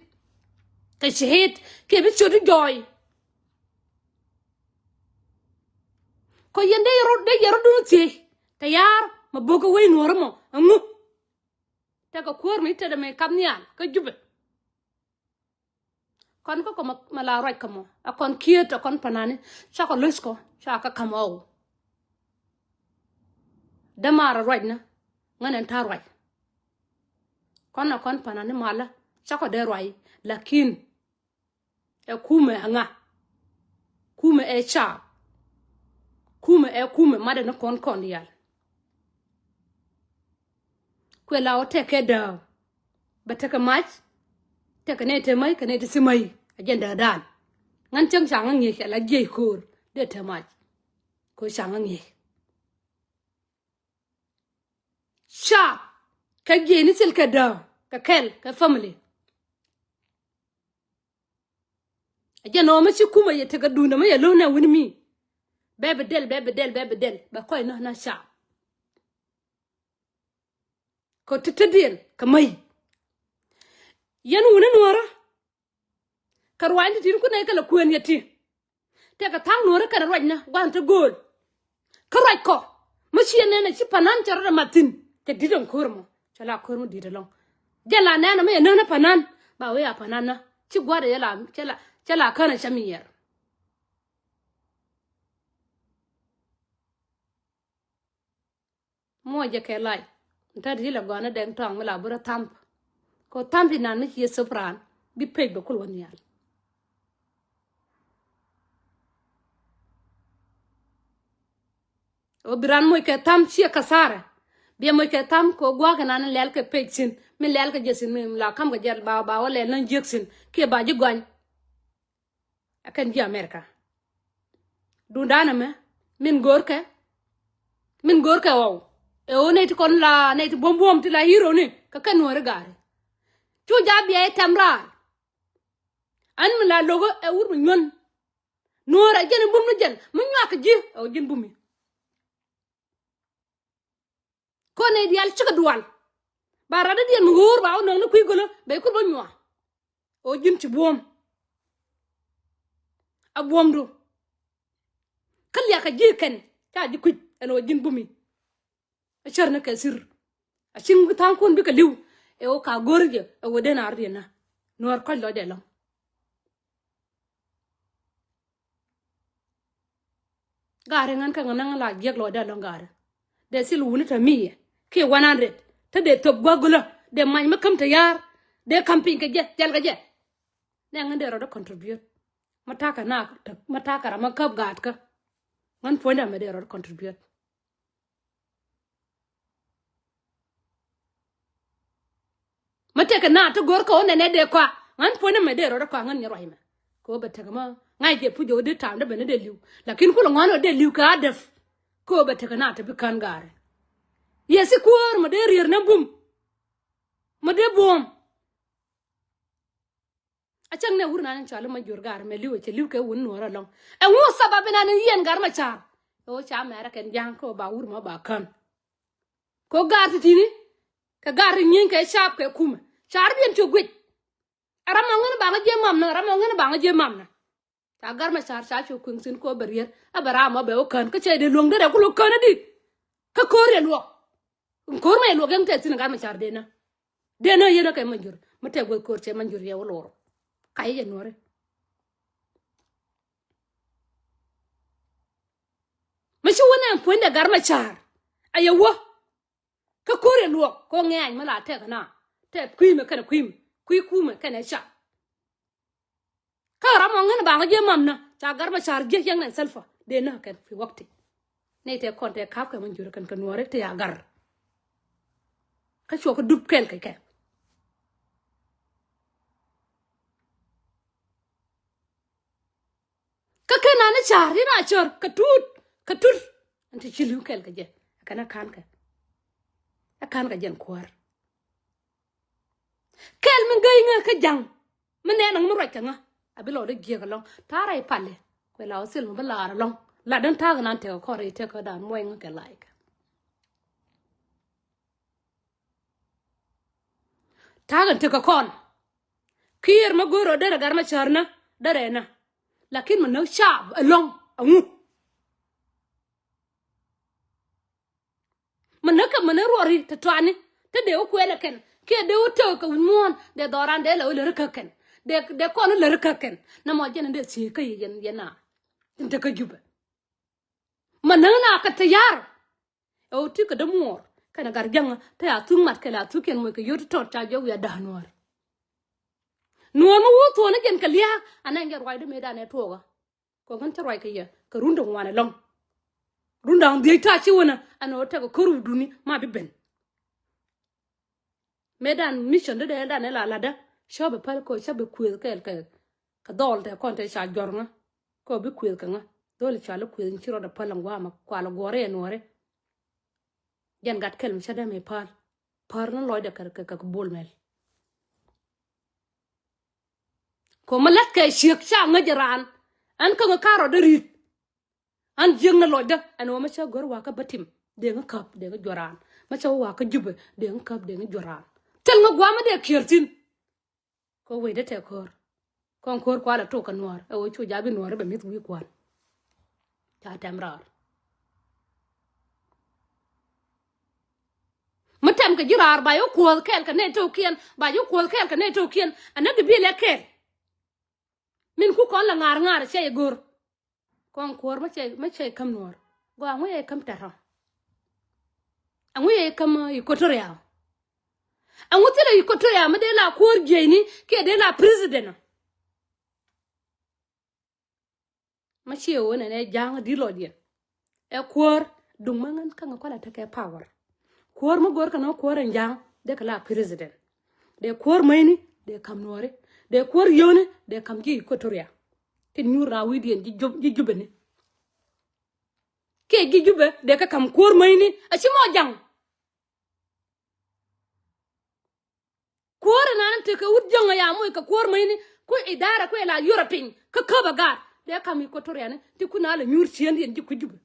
Kɛ ci hit kiɛ bi ciöt ti jɔɔy. Kɔ yɛn dee yɛ rɔ dee yɛ rɔ dun thiec. Te yaar mɛ bo̱k kɛ wec nuɔrä mɔ ɛŋu. Tekɛ kuäär mi tetdɛ mi kap nhial kä Jubɛ. Kɔn kä kɔ ma la ruac kä mɔ a kɔn kiet a kɔn panani. Cakɔ lo̱ckɔ cakɔ kam ɔw. Dämaar a ruacnä ŋän ɛn ta̱a̱ ruac. Kɔn a kɔn panani malä cakɔ dee ruac. Lakin ɛ kumɛ a ŋa? Kumɛ ɛ ca. Kumɛ ɛ kumɛ matdɛ ni kɔn kɔn diaal. Kuɛ la wä tɛkɛ dääk. Bɛ tekɛ mac. Tɛkɛ nɛy te mac kɛ nɛy te si mac. A jɛn dääk dan. Ŋän cäŋ ca ŋä ŋi̱eec ala jiɛc ko̱o̱r dee te mac. Ko̱o̱r ca ŋä ŋi̱eec. Ca kɛ jiɛc ni thil kɛ dääk kɛ kɛl kɛ family. A jɛn ɔ mi ci kumɛ yɛ tekɛ duundɛ mi yɛ lo̱n ɛ wi̱n mi. Bɛ bi dɛl bɛ bi dɛl bɛ bi dɛl bɛ kɔc nä nä ca. Kɛ ti te diɛn kɛ mäc. Yɛn wuni nuɔrä. Kɛ ruany ti tin kunɛ kɛ lɛ kuën yɛ ti. Tɛkɛ tha̱a̱ŋ nuɔrä kɛnɛ ruacnä gua̱n te gööl. Kä ruac kɔ mi ci yɛ nɛn ɛ ci panan cɛ rɔdɛ mat thi̱n. Cɛ di̱t ɛn ko̱r mɔ cɛ la ko̱r mɔ di̱t ɛlɔ̱ŋ. Jɛ la nɛn ɛ mi yɛ nɛn ɛ panan ba wee a panan nä ci gua̱dɛ cɛ la cɛ la cɛ la känɛ cɛ mi yɛr. Muɔcɛ kɛ lac. Ntä ti lɛ gɔ̱a̱n ni dɛŋ tɔ̱a̱ŋ mi la bi rɔ thamp. Kɛ thamp inan mi ci yɛ thop raan bi pec bɛ kul wä nhial. Ɔ bi raan moc kɛ thamp ciɛ kasarɛ. Biɛ moc kɛ thamp kɛ gua̱a̱k inan lɛl kɛ pec thi̱n mi lɛl kɛ jɛ thi̱n mi la kam kɛ jɛ ba ba wä lɛl nä jiäk thi̱n kiɛ ba ji̱ gɔ̱ny. Ɛ kɛn ji̱ America. Dundan ɛmɛ min go̱o̱rkɛ min go̱o̱rkɛ ɣɔw. Ɛ ɣöö nɛy ti kɔn la nɛy ti buɔ̱m buɔ̱m ti la hero ni kɛ kɛn nuɔ̱ɔ̱ri gaari. Cu ja̱ biɛy tɛm raar. Ɛn mi la lo̱k ɛ wur mi nyuän. Nuɔ̱ɔ̱r ɛ jɛn in bum ni jɛn mi nyuak kɛ ji̱ ɛ ɣöö ji̱n bumi. Kɔn nɛy diaal cikɛ dual. Ba rat dädiɛn mi ɣöör ba wä nɔŋ ni kui̱ gölä bɛ ikut bä nyuaar. Ɣöö ji̱n ci buɔ̱m. A buɔ̱mdu. Kä liakä ji̱ kɛn ca ji̱ kui̱c ɛn ɣöö ji̱n bumi. A cär ni kɛ thir. A ciŋ tha̱a̱ŋkun bikɛ li̱w. Ɛ ɣöö ka go̱r jɛ ɛ ɣöö den a rɔ̱diɛn na nuɔ̱ɔ̱r kɔc lɔcdɛ lɔ̱ŋ. Gaari ŋän kä ŋän näŋ la jiäk lɔcdä lɔ̱ŋ gaari. Dee thil wuni te mi yɛ kiɛ one hundred te dee thop gua̱k gulä dee mac mi käm te ya̱a̱r dee ka̱m piny kɛ jɛ thil kɛ jɛ. Nɛ ŋän dee rɔɔdä contribute. Ma ta̱a̱ kɛ na ma ta̱a̱ kɛ ram ma käp gaatkä. Ŋän puɔ̱nydä mɛ dee rɔɔdä contribute. Mä tekɛ na ti go̱r kɛ wä nɛnɛ dee kɔa ŋän puɔ̱nɛ mɛ dee rɔɔdɛ kɔa ŋän nyɛ ruac mɛ. Kɛ wä bɛ tekɛ mä ŋa̱c jɛ puc jɛ wä dee ta̱a̱m dee bɛ ni dee li̱w. Lakin kulɛ ŋɔ̱a̱n wä dee li̱w kɛ adɛp. Kɛ wä bɛ tekɛ na ti bi kän gaari. Yɛ thi kuäär mɛ dee rier nä bum. Mɛ dee buɔ̱m. A cäŋ nɛ wur nan in cɔal i̱ ma jur gar mɛ li̱w ɛ cɛ li̱w kɛ wun nuɔɔr alɔŋ. Ɛŋu sabab inan in yiɛn gar ma ca̱r. Ɛ ɣöö ca mɛrɛ kɛn ja̱a̱ŋ kä ba wur ma ba kän. Kɛ ɣöö gar ti ti̱ni kɛ gar ti nyieeny kɛ caap kɛ kumɛ. Ca̱r diɛn cɛ guic. Ɛ ram ɔ ŋän ba ŋä jiɛ mam nä ɛ ram ɔ ŋän ba ŋä jiɛ mam nä. Ca gar ma ca̱r ca cu kui̱ŋ thi̱n kɛ ɣöö bɛ riet ɛ bɛ ram ɔ bɛ wä kän kä cɛ dee luäŋ derɛ ku lo̱k kän ɛ di. Kä ko̱r yɛ luɔk. Ko̱r ma yɛ luɔk yɛn tɛth thi̱n ɛ gar ma ca̱r dee nä. Dee nä yɛn ɛ kɛ ma jur mi tɛk guäth ko̱r cɛ ma jur yɛ wä lor. Ka yɛ jɛ nuɔri. Mi ci wä nɛ ɛn puɔ̱nydɛ gar ma ca̱r a yɛ wä. Kä ko̱r yɛ luɔk kɛ ɣöö ŋɛ̈ny mi la tɛk na tɛk kui̱mɛ kɛnɛ kui̱mɛ kui̱ kumɛ kɛnɛ ca. Kä ram ɔ ŋän baŋä jiɛ mam nä ca gar ma ca̱r jiɛ yɛŋ nɛn thilpä dee nä kɛn fi wäkti. Nɛy tɛ kɔn tɛ ka̱p kɛ ma jur kɛn kɛ nuɔri tɛ a gar. Kä cuɔ kä dup kɛl kɛ kɛ. Kä ken an i̱ ca̱r in a cär kɛ tut kɛ tut. Ɛn ti ci li̱w kɛl kɛ jɛ ɛ kɛn ɛ ka̱n kɛ ɛ ka̱n kɛ jɛn kuäär. Kɛl mi gäy ŋä kä ja̱ŋ mi nɛn aŋ mi ruac kɛ ŋä a bi lɔɔd i̱ jiɛk ɛlɔ̱ŋ ta̱a̱ rɛy pali. Kuɛ la wä thil mi bi laar ɛlɔ̱ŋ La den ta̱a̱ nan tekɛ kɔn rɛy tekɛ dan muɔ̱ny kɛ like. Ta̱a̱ tekɛ kɔn. Kiɛɛr mɛ go̱o̱r rɔ derɛ gat mɛ cär nä derɛ nä. Lakin mɛ näk caap ɛlɔ̱ŋ aŋu. Mɛ näk kɛ mɛ näk ruɔri te tuani te dee wä kuɛɛnɛ kɛn kiɛ dee wä tek kɛ wi̱c muɔ̱ɔ̱n dee dhɔran dee lɛ wä lär kä kɛn. Dee dee kɔn wä lär kä kɛn nɛ mɔ jɛn dee thiee kä yɛ yɛn yɛn na. Tin te kä Jubɛ. Mɛ näk na kɛ te yar. Ɛ wä ti kɛ dee muɔɔr kɛn ɛ gat jäŋä te a thuk mat kɛ la thukiɛn moc kɛ yot ti tɔt ca jɛ wi̱i̱ a da̱a̱ nuɔ̱ɔ̱r. Nuɔ̱ɔ̱r mi wä thuɔ̱ɔ̱n ni jɛn kɛ lia̱a̱k anɛ jɛ ruacdä mëëdan ɛ tuɔɔkä. Kɔ ɣän cä ruac kɛ yɛ kɛ run ti ŋuan ɛlɔ̱ŋ. Run da̱ŋ dhiec ta̱a̱ ci wänä ɛn ɣöö tɛkɛ ko̱r wutduni ma bi ben. Mëëdan mission dee dee dan ɛ la la̱tdä cä bi päl kɔ cä bi kuëëth kɛɛl kɛ kɛ dhɔl tɛ kɔn tɛ ca juɔ̱r ŋä. Kɔ bi kuëëth kɛ ŋä dholi ca lä kuëëth in ci rɔɔdɛ päl ɛn gua̱a̱mä kualɛ guɔ̱ɔ̱rɛ ɛn nuɔ̱ɔ̱rɛ. Jɛn gat kɛl mi cä dee mi päl päl ni lɔcdɛ kɛ kɛ kɛ bol mɛl. Kɔ mi la̱t kɛ ciek ca ŋäc raan. Ɛn kä ŋä karɔt dee ri̱t. Ɛn jiäk ni lɔcdä ɛn ɣöö mi cä gör wakä bä tim dee ŋä käp dee ŋä juɔ̱r raan. Mi cä wakä Jubɛ dee ŋä käp dee ŋä juɔ̱r raan. Thil ŋä gua̱a̱mä dee kiɛɛr thi̱n. Kɔ wecdä tɛ ko̱r. Kɔn ko̱r kualɛ tok kɛ nuɔ̱ɔ̱r ɛ ɣöö cu ja̱ bi nuɔ̱ɔ̱r bɛ mi̱th wi̱i̱ kua̱n. Ca tɛm raar. Mi tɛm kɛ ji̱ raar ba yɛ kuɔth kɛɛl kɛ nɛy to̱kiɛn ba yɛ kuɔth kɛɛl kɛ nɛy to̱kiɛn. Anä bi bilɛ kɛɛl. Min ku kɔn la ŋa̱r ŋa̱r cɛ yɛ go̱r. Kɔn kuɔr mi cɛ mi cɛ käm nuɔ̱ɔ̱r gɔaa aŋu yɛ käm tɛt rɔ. Aŋu yɛ käm Equatoria. Aŋu thilɛ Equatoria mi dee la kuɔr jiɛcni kiɛ dee la president. Ma ciɛ wä nɛnɛ ja̱a̱ŋ di lɔcdiɛn. Ɛ kuäär duŋ ma ŋän kä ŋä kualɛ tekɛ power. Kuäär ma go̱o̱r kɛ nɔ kuäär ɛn ja̱a̱ŋ dee kɛ la president. Dee kuäär mäcni dee ka̱m nuɔ̱ɔ̱ri. Dee kuäär yio̱wni dee ka̱m ji̱ Equatoria. Tin nyuur na wi̱i̱diɛn ji̱ Jubɛ ni. Kiɛ ji̱ Jubɛ dee kɛ ka̱m kuäär mäcni a ci mɔ ja̱ŋ. Kuäär inan in tekɛ wut jäŋä ya moc kɛ kuäär mäcni ku idara ku ila yurä piny kä käp a gaat dee kam Equatoria ni ti kun a lɛ nyuur ciëŋdiɛn ji̱ ku Jubɛ.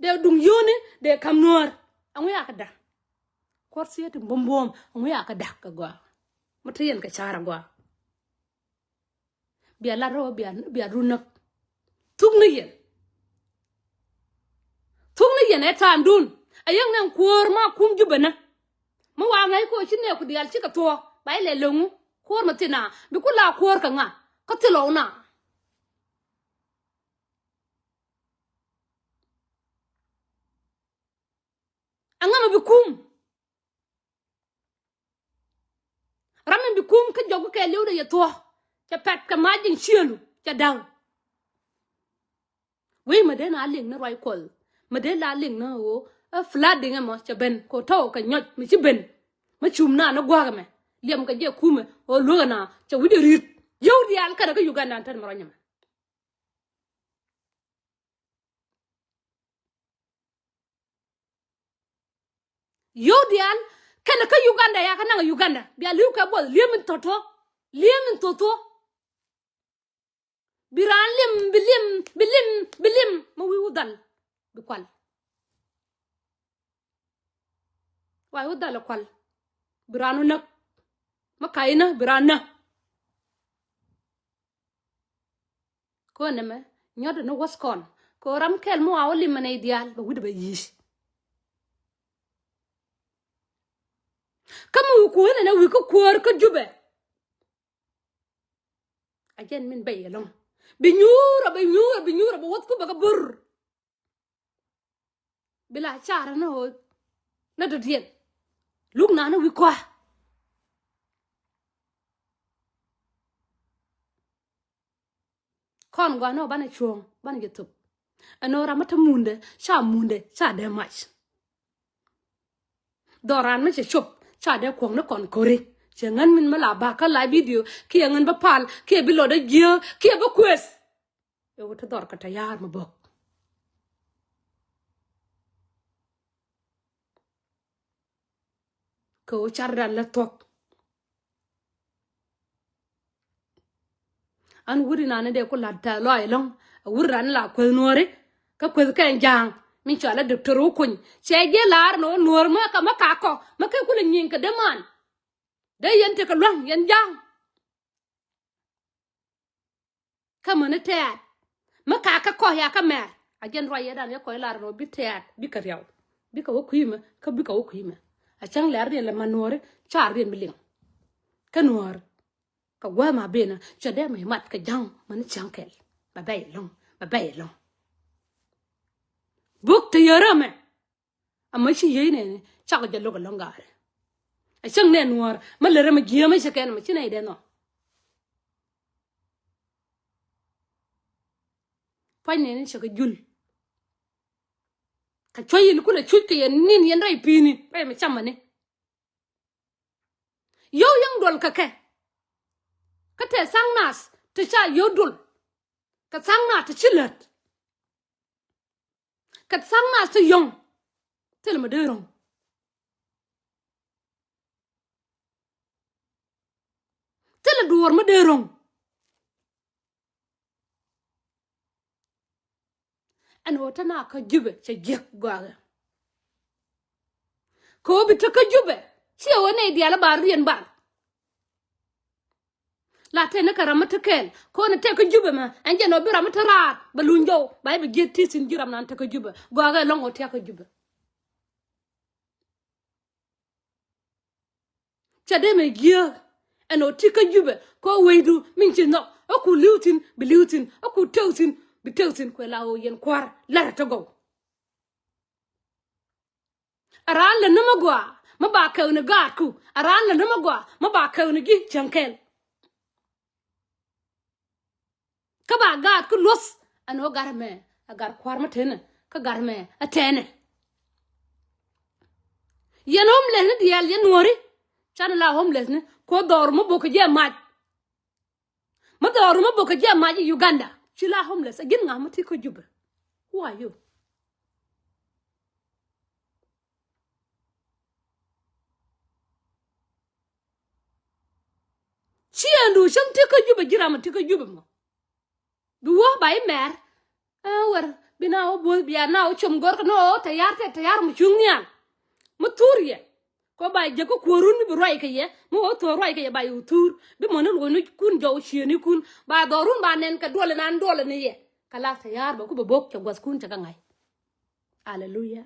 Dee duŋ yio̱wni dee kam nuäär aŋu ya kɛ da̱k. Kuäär thiee ti buɔ̱m buɔ̱ɔ̱m aŋu ya kɛ da̱k kɛ gɔaa. Mi te yɛn kɛ ca̱r a gɔaa. Bia lat rɔ bia bia run näk. Thuk ni yɛn. Thuk ni yɛn ɛ ta̱a̱mdun. Ɛ yäŋ nɛn kuäär ma kum Jubɛ nä. Mi wa ŋäc ko̱ ci nɛɛku diaal cikɛ thuɔ̱k ba ilɛ lo̱ŋu. Kuäär mi thil na bi ku la kuäär kɛ ŋa kä thil ɔw na. Aŋa mi bi kum. Ram mi bi kum kä jɔk kɛ liwdɛ yɛ thuɔ̱k. Cɛ pɛt kɛ mac in ciëlu cɛ da̱ŋ. Wee mɛ dee na liŋ ni ruac kuɔth mɛ dee la liŋ ni ɣöö ɛ flooding ɛmɔ cɛ ben kɛ tɔw kɛ nyɔc mi ci ben. Mɛ cum na ni gua̱a̱k ɛmɛ liɛm kɛ jɛ kumɛ ɣöö luäk ɛna cɛ wi̱cdɛ ri̱t. Yio̱w diaal kɛnɛ kä Uganda ɛn tɛn mɛ ruac ɛmɛ. Yio̱w diaal kɛnɛ kä Uganda ya kä naŋ Uganda bia li̱w kɛ buɔth li̱em in thotho. Li̱em in thotho. Bi raan lim bi lim bi lim bi lim mi wi̱i̱ wä dhal bi kual. Wa̱i̱ wä dhal kual bi raan wä näk. Mi ka̱c inä bi raan näk. Kɛ ɣöö nɛmɛ nyɔtdɛ ni wäth kɔn kɛ ɣöö ram kɛl mi wa wä limɛ nɛy diaal bɛ wi̱cdɛ bɛ yi̱c. Kä mi wi̱i̱ kuäär nɛnɛ wi̱i̱ kä kuäär kä Jubɛ. A jɛn min bɛy ɛlɔ̱ŋ bi nyuurä bi nyuurä bi nyuurä bi wäth ku bɛ kä bur. Bi la carä ni ɣöö ni dɔ̱diɛn luk nani wi̱i̱ kɔa. Kɔn gɔaa ni ɣöö banɛ cuɔ̱ɔ̱ŋ banɛ jɛ thop. Ɛn ɣöö ram mi te mundɛ ca mundɛ ca dee mac. Dhɔran mi cɛ cop ca dee kuɔ̱ŋ ni kɔn ko̱ri. Cɛ ŋän min mi la bak kä live video kiɛ ŋän bä pal kiɛ bi lɔt dee jiääk kiɛ bä kuëth. Ɛ wä ti dhɔr kɛ tɛ̈ ya̱a̱r mi bɔ̱k. Kɛ ɣöö cardan lät thuɔ̱k. An wut inan in dee ku lat tɛth lɔaac ɛlɔ̱ŋ. A wut ran la kueth nuɔ̱ɔ̱ri. Kä kueth kɛn ja̱a̱ŋ. Min cɔal a Doctor Okuny. Cɛ jiɛ la̱r ni wä nuɔ̱ɔ̱r mä ka mä kakɔ. Mä kɛ kulɛ nyiŋ kɛ dee man. Dee yɛn tekɛ luäŋ yɛn ja̱a̱ŋ. Kä mäni tɛ̈t. Mi kakä kɔ̱ ya kä mɛr. A jɛn ruac yɛ dan yɛ kɔc lar rɔ bi tɛ̈t bikɛ riaw. Bikɛ wä kui̱mɛ kä bikɛ wä kui̱mɛ. A cäŋ lɛr riɛn lɛ ma nuɔ̱ɔ̱ri ca riɛn bi liŋ. Kä nuɔ̱ɔ̱r. Kɛ gua̱a̱th ma ben cɛ dee mi mat kɛ ja̱ŋ mäni cäŋ kɛl. Bɛ bɛy ɛlɔ̱ŋ. Bɛ bɛy ɛlɔ̱ŋ. Buk te yɛ rɛmɛ. Ama ci yiey nɛni cakɔ jɛ lo̱k ɛlɔ̱ŋ gaari. A cäŋ nɛ nuɔ̱ɔ̱r ma lärɛ ma jiääm a cɛ kɛn ma ci nɛy dee nhɔk. Pua̱ny nɛni cɛ kɛ jul. Kɛ cuɔ̱c in kulɛ cuc kɛ yɛn nin yɛn rɛy pi̱i̱ni rɛy mi camani. Yio̱w yäŋ duɔl kɛ kɛ. Kä tɛ tha̱a̱ŋ nath ti ca yio̱w duɔl. Kɛ tha̱a̱ŋ nath ti ci lät. Kɛ tha̱a̱ŋ nath ti yɔ̱ŋ. Thilɛ mi dee ro̱ŋ. Thilɛ duɔ̱ɔ̱r mi dee ro̱ŋ. Ɛn ɣöö te na kä Jubɛ cɛ jiäk gɔakɛ. Kɛ ɣöö bi te kä Jubɛ ciɛ ɣöö nɛy diaal ba riɛn bar. La tɛn ni kɛ ram mi te kɛɛl kɛ ɣöö ni tɛk kä Jubɛ mɛ ɛn jɛn ɣöö bi ram mi te raar bɛ luny jɔw ba i̱ bi jiäk ti thi̱n ji̱ ram nan te kä Jubɛ gɔakɛ ɛlɔ̱ŋ ɣöö tiak kä Jubɛ. Ca dee mɛ jiääk ɛn ɔ ti kä Jubɛ kɛ ɔ wecdu min ci nhɔk ɛ ku li̱w thi̱n bi li̱w thi̱n ɛ ku tëk thi̱n bi tëk thi̱n kuɛ la ɣöö yɛn kua̱r la̱rä te gɔw. A raan lä ni mi gɔaa mi ba kɛwni gaatku a raan lä ni mi gɔaa mi ba kɛwni ji̱ cäŋ kɛl. Kä ba gaat kä luɔth ɛn ɣöö gat ɛmɛ ɛ gat kua̱r mi tenɛ kä gat ɛmɛ ɛ tɛnɛ. Yɛn homeless ni diaal yɛn nuɔ̱ɔ̱ri. Canɛ la homeless ni kuɔ dhɔr mi bok kɛ jiɛ mac. Mi dhɔr mi bok kɛ jiɛ mac i Uganda ci la homeless ɛ ji̱n ŋa̱ mi ti kä Jubɛ. Who are you? Ci ɛn du cäŋ ti kä Jubɛ ji̱ ram ti kä Jubɛ mɔ. Bi wä ba imɛr. Ɛ wär bi na wä bo̱o̱th bia na wä com gɔr kä ni ɣöö tɛ̈yar tɛ̈ tɛ̈yar mi cuŋ nhial. Mi thur yɛ kɔ ba jɛ kä kuäärun mi bi ruac kɛ yɛ mi wä thuɔ̱ɔ̱r ruac kɛ yɛ ba yɛ wä thur bi mɔni luɔ̱cnikun jɔw ciëënikun ba dhɔrun ba nɛn kɛ duɔl inan duɔl ni yɛ. Kɛ la tɛ̈yar bɛ ku bɛ bo̱k cɛ gua̱thkun cɛ kɛ ŋa̱c. Aleluya.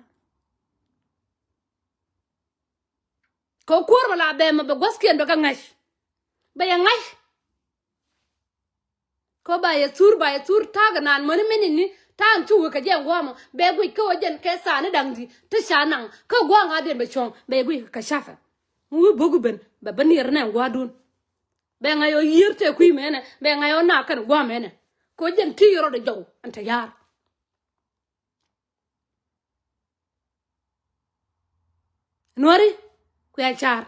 Kɛ kuäär mɛ la bɛ mɛ bɛ gua̱thkiɛn bɛ kɛ ŋa̱c. Bɛ yɛ ŋa̱c. Kɛ ba yɛ thur ba yɛ thur ta̱a̱ kɛ naan mäni mini ni ta̱a̱ cu wek kɛ jɛ gua̱a̱mɔ bɛ guic kä wä jɛn kɛ thaani da̱ŋ di ti ca naŋ kä gua̱a̱ŋ a diɛn bɛ cuɔ̱ŋ bɛ yɛ guic kɛ ca̱pɛ. Ŋu wi̱i̱ bo̱k ben bɛ bä niɛr nɛ gua̱a̱dun. Bɛ ŋa̱c ɔ yiër tɛ kui̱ mɛnɛ bɛ ŋa̱c ɔ naak kɛn gua̱a̱mɛnɛ. Kɛ wä jɛn ti yɛ rɔɔdɛ jɔw ɛn te ya̱a̱r. Nuɔ̱ri kuɛ car.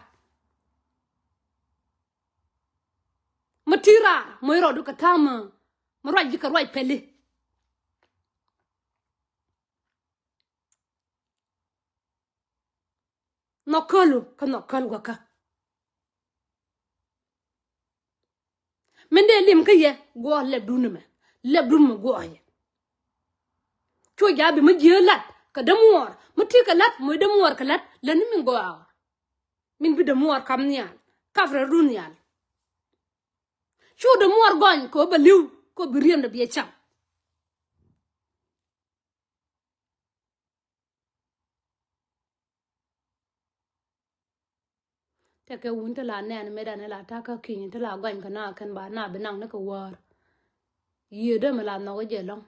Mi ti raar moc rɔɔdu kɛ ta̱a̱ mi ruac ji̱ kɛ ruac pɛli. Nhɔk kälu kä nhɔk käl guäkä. Min dee lim kä yɛ guɔ lɛpdun mɛ lɛpdun mɛ guɔ yɛ. Cu jabi mi jiee lat kɛ dämuɔɔr mi ti kɛ lat moc dämuɔɔr kɛ lat lät ni min gɔaa. Min bi dämuɔɔr kam nhial kap rɛl run nhial. Cu dämuɔɔr gɔny kɛ ɣöö bɛ li̱w kɛ ɣöö bi riɛn dɛ biɛ cam. Tɛkɛ wun ti la nɛn metdan la ta̱kä kiny ti la gɔny kɛ na kɛn ba na bi naŋ ni kɛ wäär. Yiëëdä mi la nhɔk jɛ lɔ̱ŋ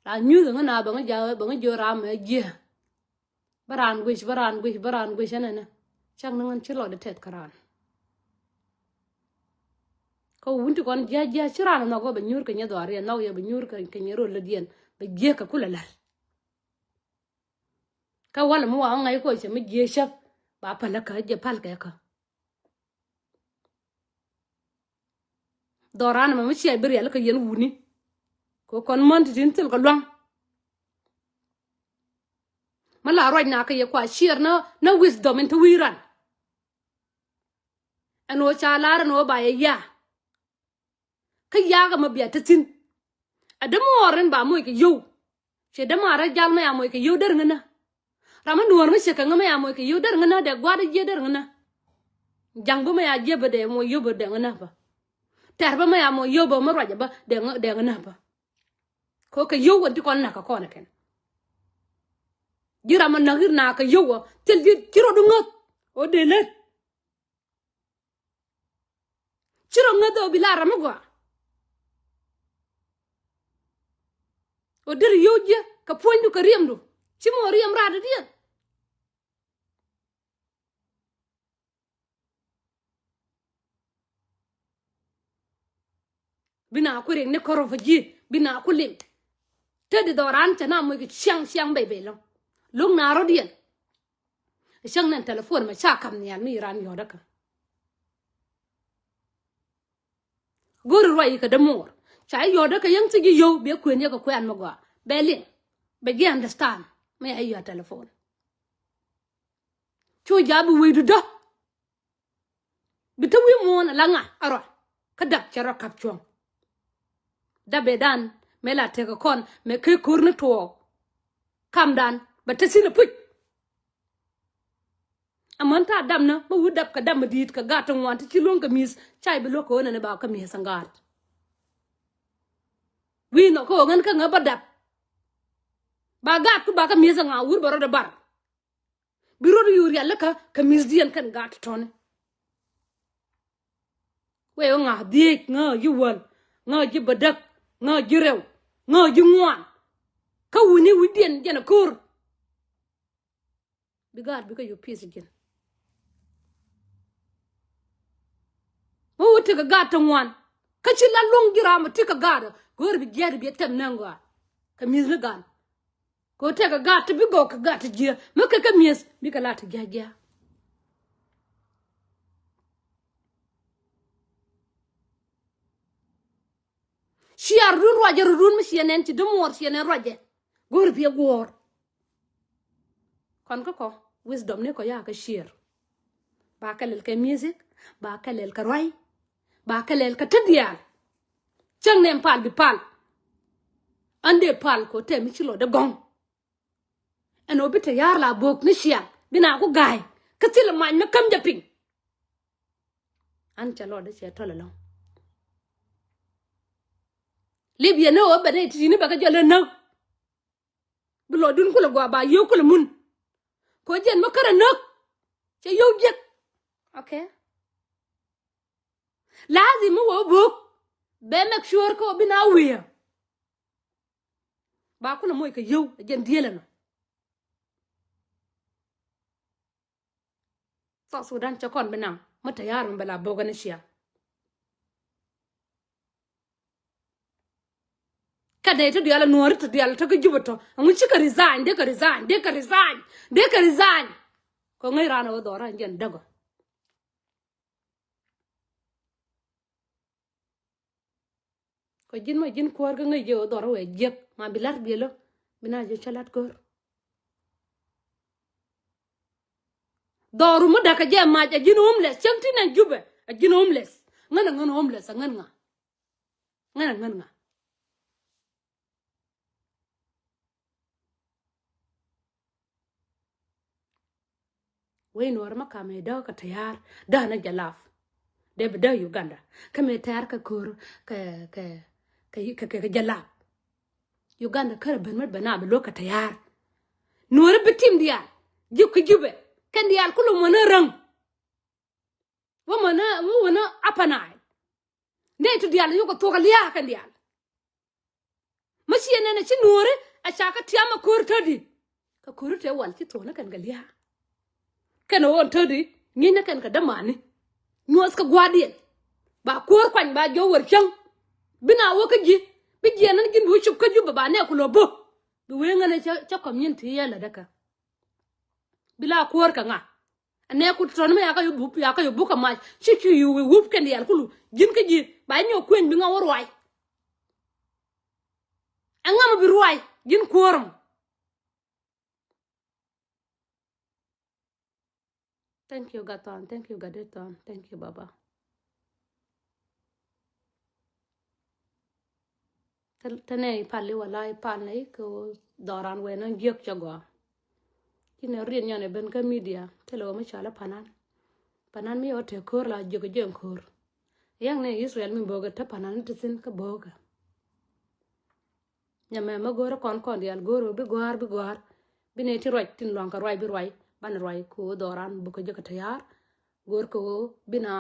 la nyuth ŋä na bɛ ŋä ja̱ bɛ ŋä jiö ram mɛ jiɛ. Bä raan guic bä raan guic bä raan guic ɛnɛnɛ. Cak ni ŋän ci lɔt itɛth kä raan. Kä wun ti kɔn jia̱ jia̱ ci raan nhɔk bä nyuur kɛ nyɛ dhɔaar yɛ nhɔk yɛ bä nyuur kɛ nyɛ rol lädiɛn bä jiɛ kɛ kulɛ lär. Kä walɛ mi wa ŋa̱c kɔ cɛ mi jiee cäp ba päl kä jɛ päl kɛ kä. Dhɔran mɛ mi ciac bi riɛl kä yɛn wuni. Kɛ kɔn män ti tin thil kɛ luaŋ. Mi la ruac na kɛ yɛ kua ciɛɛr na na wisdom in ti wi̱i̱ ran. Ɛn ɣöö ca lar ɛn ɣöö ba yɛ ya. Kä ya̱a̱k ɛmɛ bia te thi̱n. Ɛ dämuɔɔr in ba moc kɛ yio̱w. Ciɛ dämaar rɔ jal mɛ ya moc kɛ yio̱w der ŋänä. Ram mi nuɔ̱ɔ̱r mi ciɛ kɛ ŋä mɛ ya moc kɛ yio̱w der ŋänä, dɛ gua̱a̱r jiɛ der ŋänä. Ja̱ŋ bä mɛ ya jiɛ bä dɛ moc yio̱w bä dɛ ŋänä bä. Tɛr bä mɛ ya moc yio̱w bä mɛ ruac bä dɛ ŋä, dɛ ŋänä bä. Kɛ ɣöö kɛ yio̱w wän ti kɔn nak kɛ kɔn ɛ kɛn. Ji̱ ram mi näk i̱ na kɛ yio̱w ɔ thil ji̱ ci rot i̱ ŋäth. Ɣöö dee lät. Ci rɔ ŋäth ɛ ɣöö bi la ram mi gɔaa. Ɣöö deri yio̱w jiɛ kɛ puɔ̱nydu kɛ riɛmdu. Ci mɔ riɛm raatdiɛn. Bi na ku riɛk ni kɔrɔ fä ji̱ bi na ku liŋ. Te di dhɔran cɛ na moc kɛ ciaŋ ciaŋ bɛy bɛy lɔ̱ŋ. Lo̱ŋ na rɔ̱diɛn. Cäŋ nɛn telephone mɛ ca kam nhial mi ran yɔ̱dä kä. Go̱o̱ri ruac ikä dämuɔɔr ca i̱ yɔ̱ɔ̱t däkä yäŋ thiec i̱ yio̱w bɛ kuën yɛ kɛ kuɛn mi gɔaa bɛ liŋ. Bɛ ji̱ understand mi a i̱ yɔ̱ɔ̱t telephone. Cu ja̱a̱ bi wecdu dä. Bi te wi̱i̱ muɔ̱ɔ̱n ala ŋa a rɔ. Kä dap cɛ rɔ kap cuɔ̱ŋ. Dap bɛ dan mëë la tekɛ kɔn mëë kee ko̱r ni tuɔɔk. Kamdan bɛ te thi̱n a puc. Amäni ta̱a̱ dapnä bä wut dap kɛ dap mi di̱i̱t kɛ gaat ti ŋuan ti ci luäŋ kɛ mi̱th ca i̱ bi luäk kɛ ɣöö nɛn i̱ ba kä mi̱th ɛn gaat. Wi̱i̱ nhɔk kä ɣöö ŋän kä ŋä bä dap. Ba gaat ku ba kä mi̱th ɛn ŋa wur bɛ rɔɔdɛ bar. Bi rɔɔd i̱ yu rialikä kɛ mi̱thdiɛn kɛn gaat ti tɔ̱ni. Wee ɣä ŋa̱a̱ dhieec ŋa̱a̱ ji̱ wäl ŋa̱a̱ ji̱ bädäk ŋa̱a̱ ji̱ rɛw ŋa̱a̱ ji̱ ŋuan. Kä wuni wi̱cdiɛn jɛn a ko̱r. Bi gaat bikɛ yop pi̱th ji̱n. Ɣä wä tekɛ gaat ti ŋuan kä ci la luɔ̱ŋ ji̱ ram a tekɛ gaat ɔ go̱o̱r bi jiaat bi a tɛm nɛn gɔaa. Kɛ mi̱th ni gan. Kɛ ɣöö tekɛ gaat ti bi gɔw kɛ gaat ti jiääk mi kɛ kɛ mi̱eth bikɛ la ti jiääk jiääk. Ciaar run ruacɛ run mi ciɛ nɛn ci dämuɔɔr ciɛ nɛn ruacɛ. Go̱o̱r piɛ guɔ̱ɔ̱r. Kɔn kä kɔ wisdom ni kɔ ya kä ciaar. Ba kɛ lɛl kɛ music ba kɛ lɛl kɛ ruac. Ba kɛ lɛl kɛ te diaal. Cäŋ nɛn pal bi pal. An dee pal kɛ ɣöö tɛm mi ci lɔcdɛ gɔ̱ŋ. Ɛn ɣöö bi te ya̱a̱r la bo̱o̱k ni ciaŋ bi na ku ga̱a̱y kä thilɛ mac mi käm jɛ piny. An cɛ lɔcdɛ cɛ tɔl ɛlɔ̱ŋ. Lip yɛn ni ɣöö bɛ nɛy ti ti̱ni bɛ kɛ jɔl ɛ näk. Bi lɔcdun kulɛ gɔaa ba yio̱w kulɛ mun. Kɛ ɣöö jɛn mi kärɛ näk cɛ yio̱w jiäk. Okay. Lazim mi wä bo̱o̱k bɛ make sure kä ɣöö bi na wi̱i̱. Ba kulɛ moc kɛ yio̱w ɛ jɛn dieel ɛnɔ. South Sudan cɛ kɔn bi naŋ mi te ya̱r mi bɛ la bo̱o̱k ɛn ciaŋ. Kä dee ti diaal nuɔ̱ɔ̱ri ti diaal te kä Jubɛ tɔ ɛŋu cikɛ resign dee kɛ resign dee kɛ resign dee kɛ resign. Kɛ ŋäc raan ɛ wä dhɔra ɛn jɛn dägɔ. Kɔ ji̱n mɔ ji̱n kuäär kä ŋäc jɛ ɣöö dhɔr wɛ jiäk ma bi la̱t biëlä. Bi na jɛ cä la̱t go̱r. Dhɔru mi da̱kä jɛ mac a ji̱n homeless cäŋ ti nɛn Jubɛ a ji̱n homeless. Ŋän a ŋän homeless a ŋän ŋa? Ŋän a ŋän ŋa? Wec nuɔr ma kam ɛ däk kɛ tayar däk ni jalap. Dee bi däk Uganda kä mi tayar kɛ ko̱r kɛ kɛ kɛ kɛ kɛ jalap. Uganda kärɛ ben mät ben a bi luäk kɛ tayar. Nuɔri bi tim diaal ji̱ kä Jubɛ kɛn diaal kulu mänä räŋ. Wä mänä wä wänä Upper Nile. Nɛy ti diaal yuk kɛ thuɔ̱k a lia̱a̱ kɛn diaal. Mi ciɛ nɛn a ci nuɔ̱ɔ̱ri a ca kä tiam a ko̱r tädi. Kɛ ko̱ri tëë wal ci thuɔ̱k ni kɛn kɛ lia̱a̱. Kɛn ɣöö tädi ŋi̱n ni kɛn kɛ dämani. Nyuɔth kɛ gua̱a̱rdiɛn ba kuäär kuany ba jiɔ wër cäŋ. Bi na wä kä ji̱ bi jiɛn ni ji̱n bi wä cop kä Jubɛ ba nɛɛku lɔ bä. Bi wee ŋän cä cä community yɛ lätdä kä. Bi la kuäär kɛ ŋa? Ɛ nɛɛku tɔ̱tɔ̱ni mi yakä yop bup yakä yop buk kɛ mac ci cu yuk wi̱i̱ wup kɛn diaal kulu ji̱n kä ji̱ ba nyɔk kueny bi ŋa wä ruac. Ɛŋa mi bi ruac ji̱n kuäär mɔ? Thank you Gathon, thank you Gadeton, thank you Baba. Te nɛ i̱ pal i̱ wala i̱ pal nɛ i̱ kɛ ɣöö dhɔran wɛn ɣän jiäk cɛ gɔaa. Ci nɛ riet nyɔn ɛ ben kä media thilɛ ɣöö mi cɔal i̱ panan. Panan mi ɣä te ko̱r la jiäk jɛ ko̱r. Yäŋ nɛ Israel mi bo̱o̱kɛ te panan i̱ te thi̱n kä bo̱o̱kɛ. Nyamɛ mä go̱o̱rä kɔn kɔn diaal go̱o̱rä bi gɔ̱a̱r bi gɔ̱a̱r. Bi nɛ ti ruac tin luaŋ kɛ ruac bi ruac banɛ ruac kɛ ɣöö dhɔran bukɛ jɛ kɛ tɛ̈ya̱a̱r. Go̱o̱r kɛ ɣöö bi na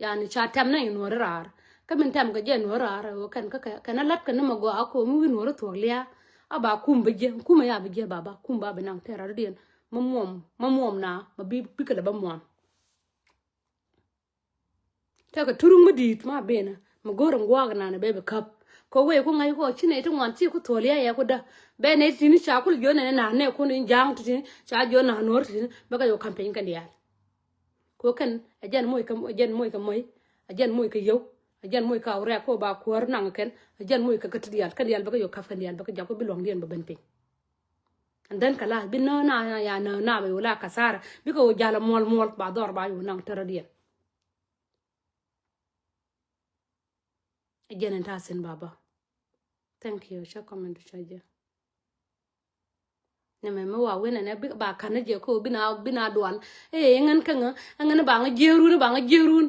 yani ca tɛm nɛ in nuɔ̱ɔ̱ri raar. Kä min tɛm kɛ jɛ nuɔ̱ɔ̱ri raar ɣöö kɛn kä kɛ kɛn a la̱t kɛ ni mɛ gɔaa kɛ ɣöö mi wi̱i̱ nuɔ̱ɔ̱ri thuɔ̱k lia̱a̱. A ba kum bä jɛ kum ɛ ya bä jɛ baba kum ba bi naŋ tɛɛr rat diɛn. Mä muɔm mä muɔm na mɛ bi bikɛ lɛ bä muɔm. Tekɛ turuŋ mi di̱i̱t ma benä mi go̱o̱r in gua̱a̱k naan ɛ bɛ bi käp. Kɛ wee ku ŋa̱c kɔ ci nɛy ti ŋuan ci ku thuɔ̱l yɛ yɛ ku dä. Bɛ nɛy ti ti̱ni ca kul jiön nɛn naan nɛ kun in ja̱a̱ŋ ti ti̱ni ca jiön naan nuɔ̱ɔ̱r ti ti̱ni bɛ kɛ yɛ wä ka̱m piny kɛn diaal. Kɛ wä kɛn ɛ jɛn moc kɛ ɛ jɛn moc kɛ moc ɛ jɛn moc kɛ yio̱w ɛ jɛn moc kɛ awrɛk kɛ wä ba kuäär naŋ kɛn ɛ jɛn moc kɛ kä ti diaal kɛn diaal bɛ kɛ yɛ wä ka̱p kɛn diaal bɛ kɛ jak wä bi luaŋdiɛn bɛ ben piny. And then kɛ la bi nä na ya nä na bɛ yɛ wä la kathara bikɛ wä jal muɔl muɔl ba dhɔr ba yɛ wä naŋ tärä diɛn. Jɛn in ta̱a̱ thi̱n baba. Thank you. Ca comment du ca jɛ. Nɛ mɛ mi wa wen ɛnɛ bi ba ka̱n ni jɛ ko bi na bi na dual. Ee ŋän kä ŋä ɛŋän ba ŋä jiɛrun ba ŋä jiɛrun.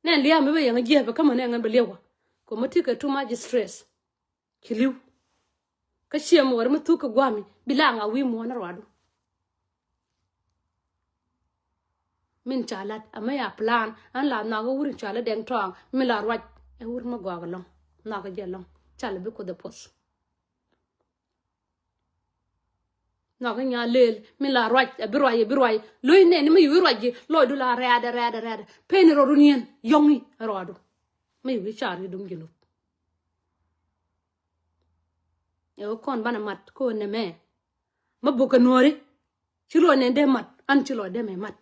Nɛ lia̱a̱ mi bɛ yɛ ŋä jiɛpɛ kä mɛ nɛ ŋän bɛ liɛw wa. Kɔ mɛ ti kɛ too much stress. Ci li̱w. Kä ciɛ mi wär mi thuk kɛ gua̱a̱mi bi la ŋa wi̱i̱ muɔ̱ɔ̱n ruadu. Min ca lat amä ya plan an la nhɔakä wur in ca lat dɛŋ tɔaŋ mi la ruac ɛ wur mi gɔak ɛlɔ̱ŋ. Nhɔakä jɛ ɛlɔ̱ŋ ca lɛ bi kuoth ɛ puɔth. Nhɔakä nya leel mi la ruac ɛ bi ruac ɛ bi ruac lo̱c nɛni mi yuwi ruac ji̱ lɔcdu la rɛɛdɛ rɛɛdɛ rɛɛdɛ. Peni rɔɔdu niɛn yɔŋi ɛ rɔɔdu. Mi yuwi car yi dum ji̱ nup. Ɛ wä kɔn banɛ mat ko̱n nɛmɛ. Mä bukɛ nuɔ̱ɔ̱ri ci luɔc nɛ dee mat an ci luɔc dee mɛ mat.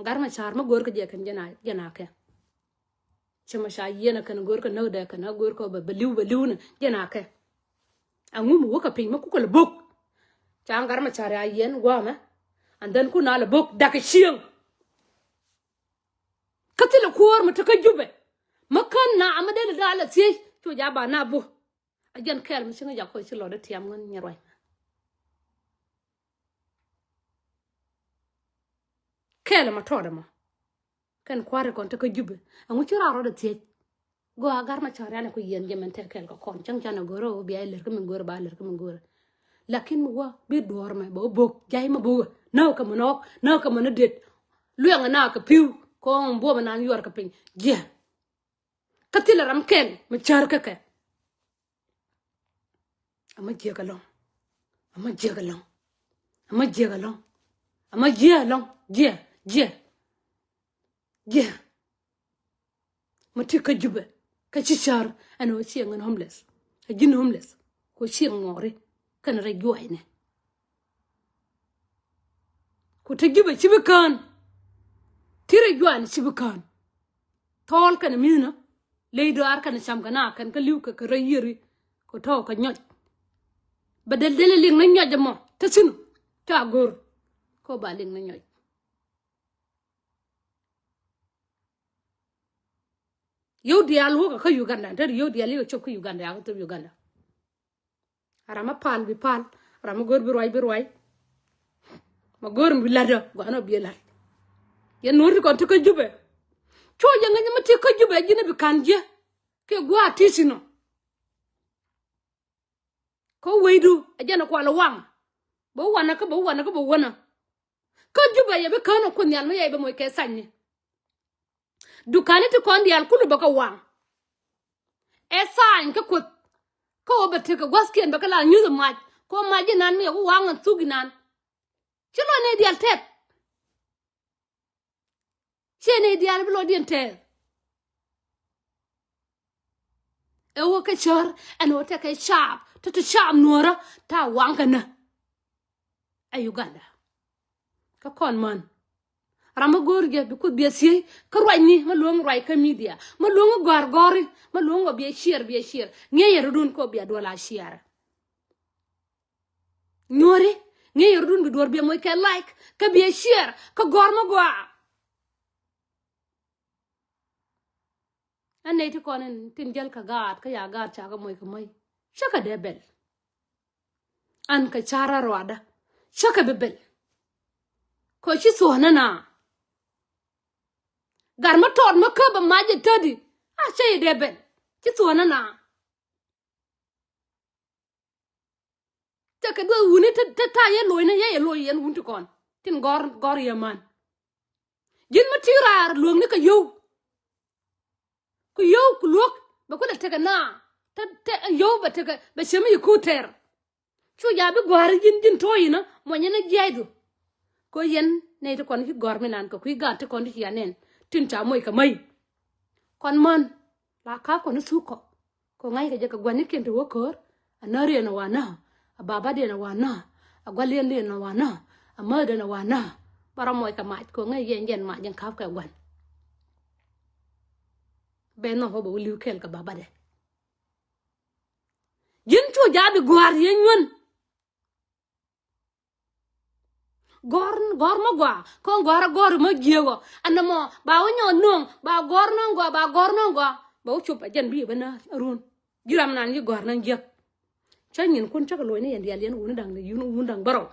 Gat ma car mä go̱o̱r kä jɛ kɛn jɛn a jɛn a kɛ. Cɛ ma ca yiɛn a kɛn go̱o̱r kä näk dɛ kɛn a go̱o̱r kä bɛ bɛ li̱w bɛ li̱w ni jɛn a kɛ. A ŋum wä kä piny mä kukɛ lɛ bok. Ca gat ma car a yiɛn guamɛ. And then kun a lɛ bok dak cieŋ. Kä thilɛ kuɔɔr mi te kä Jubɛ. Mi kän na mi dee lɛ da̱a̱ lɛ thiec cu ja̱ ba na bu. A jɛn kɛɛl mi ci ŋä jak kɔ ci lɔt dee tiam ŋän nyɛ ruac. Kɛɛl ma tɔɔt ɛmɔ. Kɛn kua̱ri kɔn te kä Jubɛ ɛŋu ci raar rɔɔdɛ thiec. Gɔaa gat ma cɔ̱rian ɛ ku yiɛn jɛ mɛn tɛk kɛɛl kɛ kɔn cäŋ canɛ go̱rä ɣöö bia ilɛr kä min go̱rä ba ilɛr kä min go̱rä. Lakin mi wä bi duɔ̱ɔ̱r mɛ bɛ wä bo̱k jay mɛ bo̱k näk kɛ mɛ nɔɔk näk kɛ mɛ ni det. Luɛŋ na kɛ pi̱w kɔn buɔ̱m nan yuɔr kɛ piny jiɛ. Kä thilɛ ram kɛl mɛ cär kä kɛ. Ama jiɛk alɔŋ. Ama jiɛk alɔŋ. Ama jiɛk alɔŋ. Ama jiɛk alɔŋ. Jiɛk, jiɛk. Jiɛk. Ma ti kä Jubɛ kä ci cär ɛn ɣöö ciɛ ŋän homeless. A ji̱n homeless ku ciɛ ŋɔɔri kɛn rɛy juɔcnɛ. Ku te Jubɛ ci bi kään. Ti rɛy juɔcnɛ ci bi kään. Thɔɔl kɛn mi̱thna ley dɔaar kɛn cam kɛ na kɛn kä li̱w kɛ kɛ rɛy yiëri. Ku tɔ̱ kɛ nyɔc. Bɛ del del liŋ ni nyɔc ɛmɔ te thi̱n ca go̱r. Kɔ ba liŋ ni nyɔc. Yio̱w diaal wä kɛ kä Uganda te yio̱w diaal yikɛ cop kä Uganda ya kä thop Uganda. A ram a pal bi pal a ram a go̱r bi ruac bi ruac. Ma go̱r mi bi la̱t ɔ gɔaa nɔ bi la̱t. Yɛn nuɔ̱r ti kɔn ti kä Jubɛ. Cuɔ yɛ ŋäc mi ti kä Jubɛ ji̱n a bi ka̱n jiɛ. Kɛ gua̱a̱ ti thi̱n ɔ. Kä wecdu a jɛn a kual a waŋ. Bä wanɛ kä bä wanɛ kä bä wanɛ. Kä Jubɛ yɛ bi kään ɔ Kuoth Nhial mi yɛ bɛ moc kɛ thanyni. Dukani ti kɔn diaal kulu bä kɛ waŋ. Ɛ thany kä Kuoth. Kä wä bɛ tekɛ gua̱thkiɛn bɛ kɛ la nyuth mac. Kä mac inan mi yɛ wä waŋ ɛn thuk inan. Ci lɔ nɛy diaal tɛth. Ciɛ nɛy diaal bi lɔcdiɛn tɛth. Ɛ wä kɛ cär ɛn wä tekɛ caap te te caap nuɔ̱ɔ̱rä ta waŋ kɛ nä. Ɛ Uganda. Kä kɔn män. Ram mi go̱o̱r jɛ bi Kuoth biɛ thiec kä ruacni mi luäŋ ruac kä media mi luäŋ gɔ̱a̱r gɔ̱ri mi luäŋ wä biɛ ciɛɛr biɛ ciɛɛr ŋi̱eec yɛ rɔ̱dun kɔ biɛ duɔl a ciɛɛr. Nyuɔ̱ri ŋi̱eec yɛ rɔ̱dun bi duɔ̱ɔ̱r biɛ moc kɛ like kä biɛ ciɛɛr kä gɔ̱a̱r mi gɔaa. Ɛn nɛy ti kɔn in tin jäl kɛ gaat, kä ya gaat ca kɛ moc kɛ mäc. Cä kɛ dee bɛl. An kɛ carä ruadä. Cä kɛ bi bɛl. Kɛ ci thuɔ̱ɔ̱nä na. Gat mä tɔɔt mä käp ɛ mac ɛ tädi. A cä i̱ dee bɛl. Ci thuɔ̱ɔ̱nä na. Tekɛ duɔth wuni te, te ta̱a̱ yɛ loc ni yɛ yɛ loc yɛn wun ti kɔn. Tin gɔr, gɔr yɛ man. Ji̱n mi ti raar luäk ni kɛ yio̱w. Ku yio̱w ku luäk bɛ kulɛ tekɛ na. Te, te yio̱w bɛ tekɛ bɛ cemi yi ku tɛr. Cu ja bi gua̱a̱ri ji̱n, ji̱n to̱ yinä muɔnyɛ ni jiaydhu. Ko yɛn nɛy ti kɔn ci gɔ̱r mi nan kɛ kui̱ gaat ti kɔn ti cia nɛn tin ca moc kɛ mäc. Kɔn män la ka̱p kɔn i̱ thuk kɔ. Ko ŋa̱ckɛ jɛ kɛ gua̱nikiɛn ti wä köör. A nä riɛn a wa nä. A babadiɛn a wa nä. A gua̱liɛn diɛn a wa nä. A mäthdiɛn a wa nä. Ba rɔ moc kɛ mac ko ŋäc yɛn jɛn mac jɛn ka̱p kɛ gua̱n. Bɛ nhɔk wä bɛ wä li̱w kɛɛl kɛ babadɛ. Ji̱n cu jaat bi gua̱a̱r yɛn nyuän. Gɔ̱r, gɔ̱r mä gɔaa kɔn gɔ̱r a gɔ̱r mä jiääk ɔ. Ɛn nɔmɔ ba wä nyɔk nuɔ̱ŋ ba gɔ̱r nɔŋ gɔaa ba gɔ̱r nɔŋ gɔaa. Ba wä cop a jɛn bi bä na run. Ji̱ ram nan yi gɔ̱r nan jiäk. Cä nyin kun cä kɛ loc ni yɛn diaal yɛn wun da̱ŋ ni yun wun da̱ŋ bärɔw.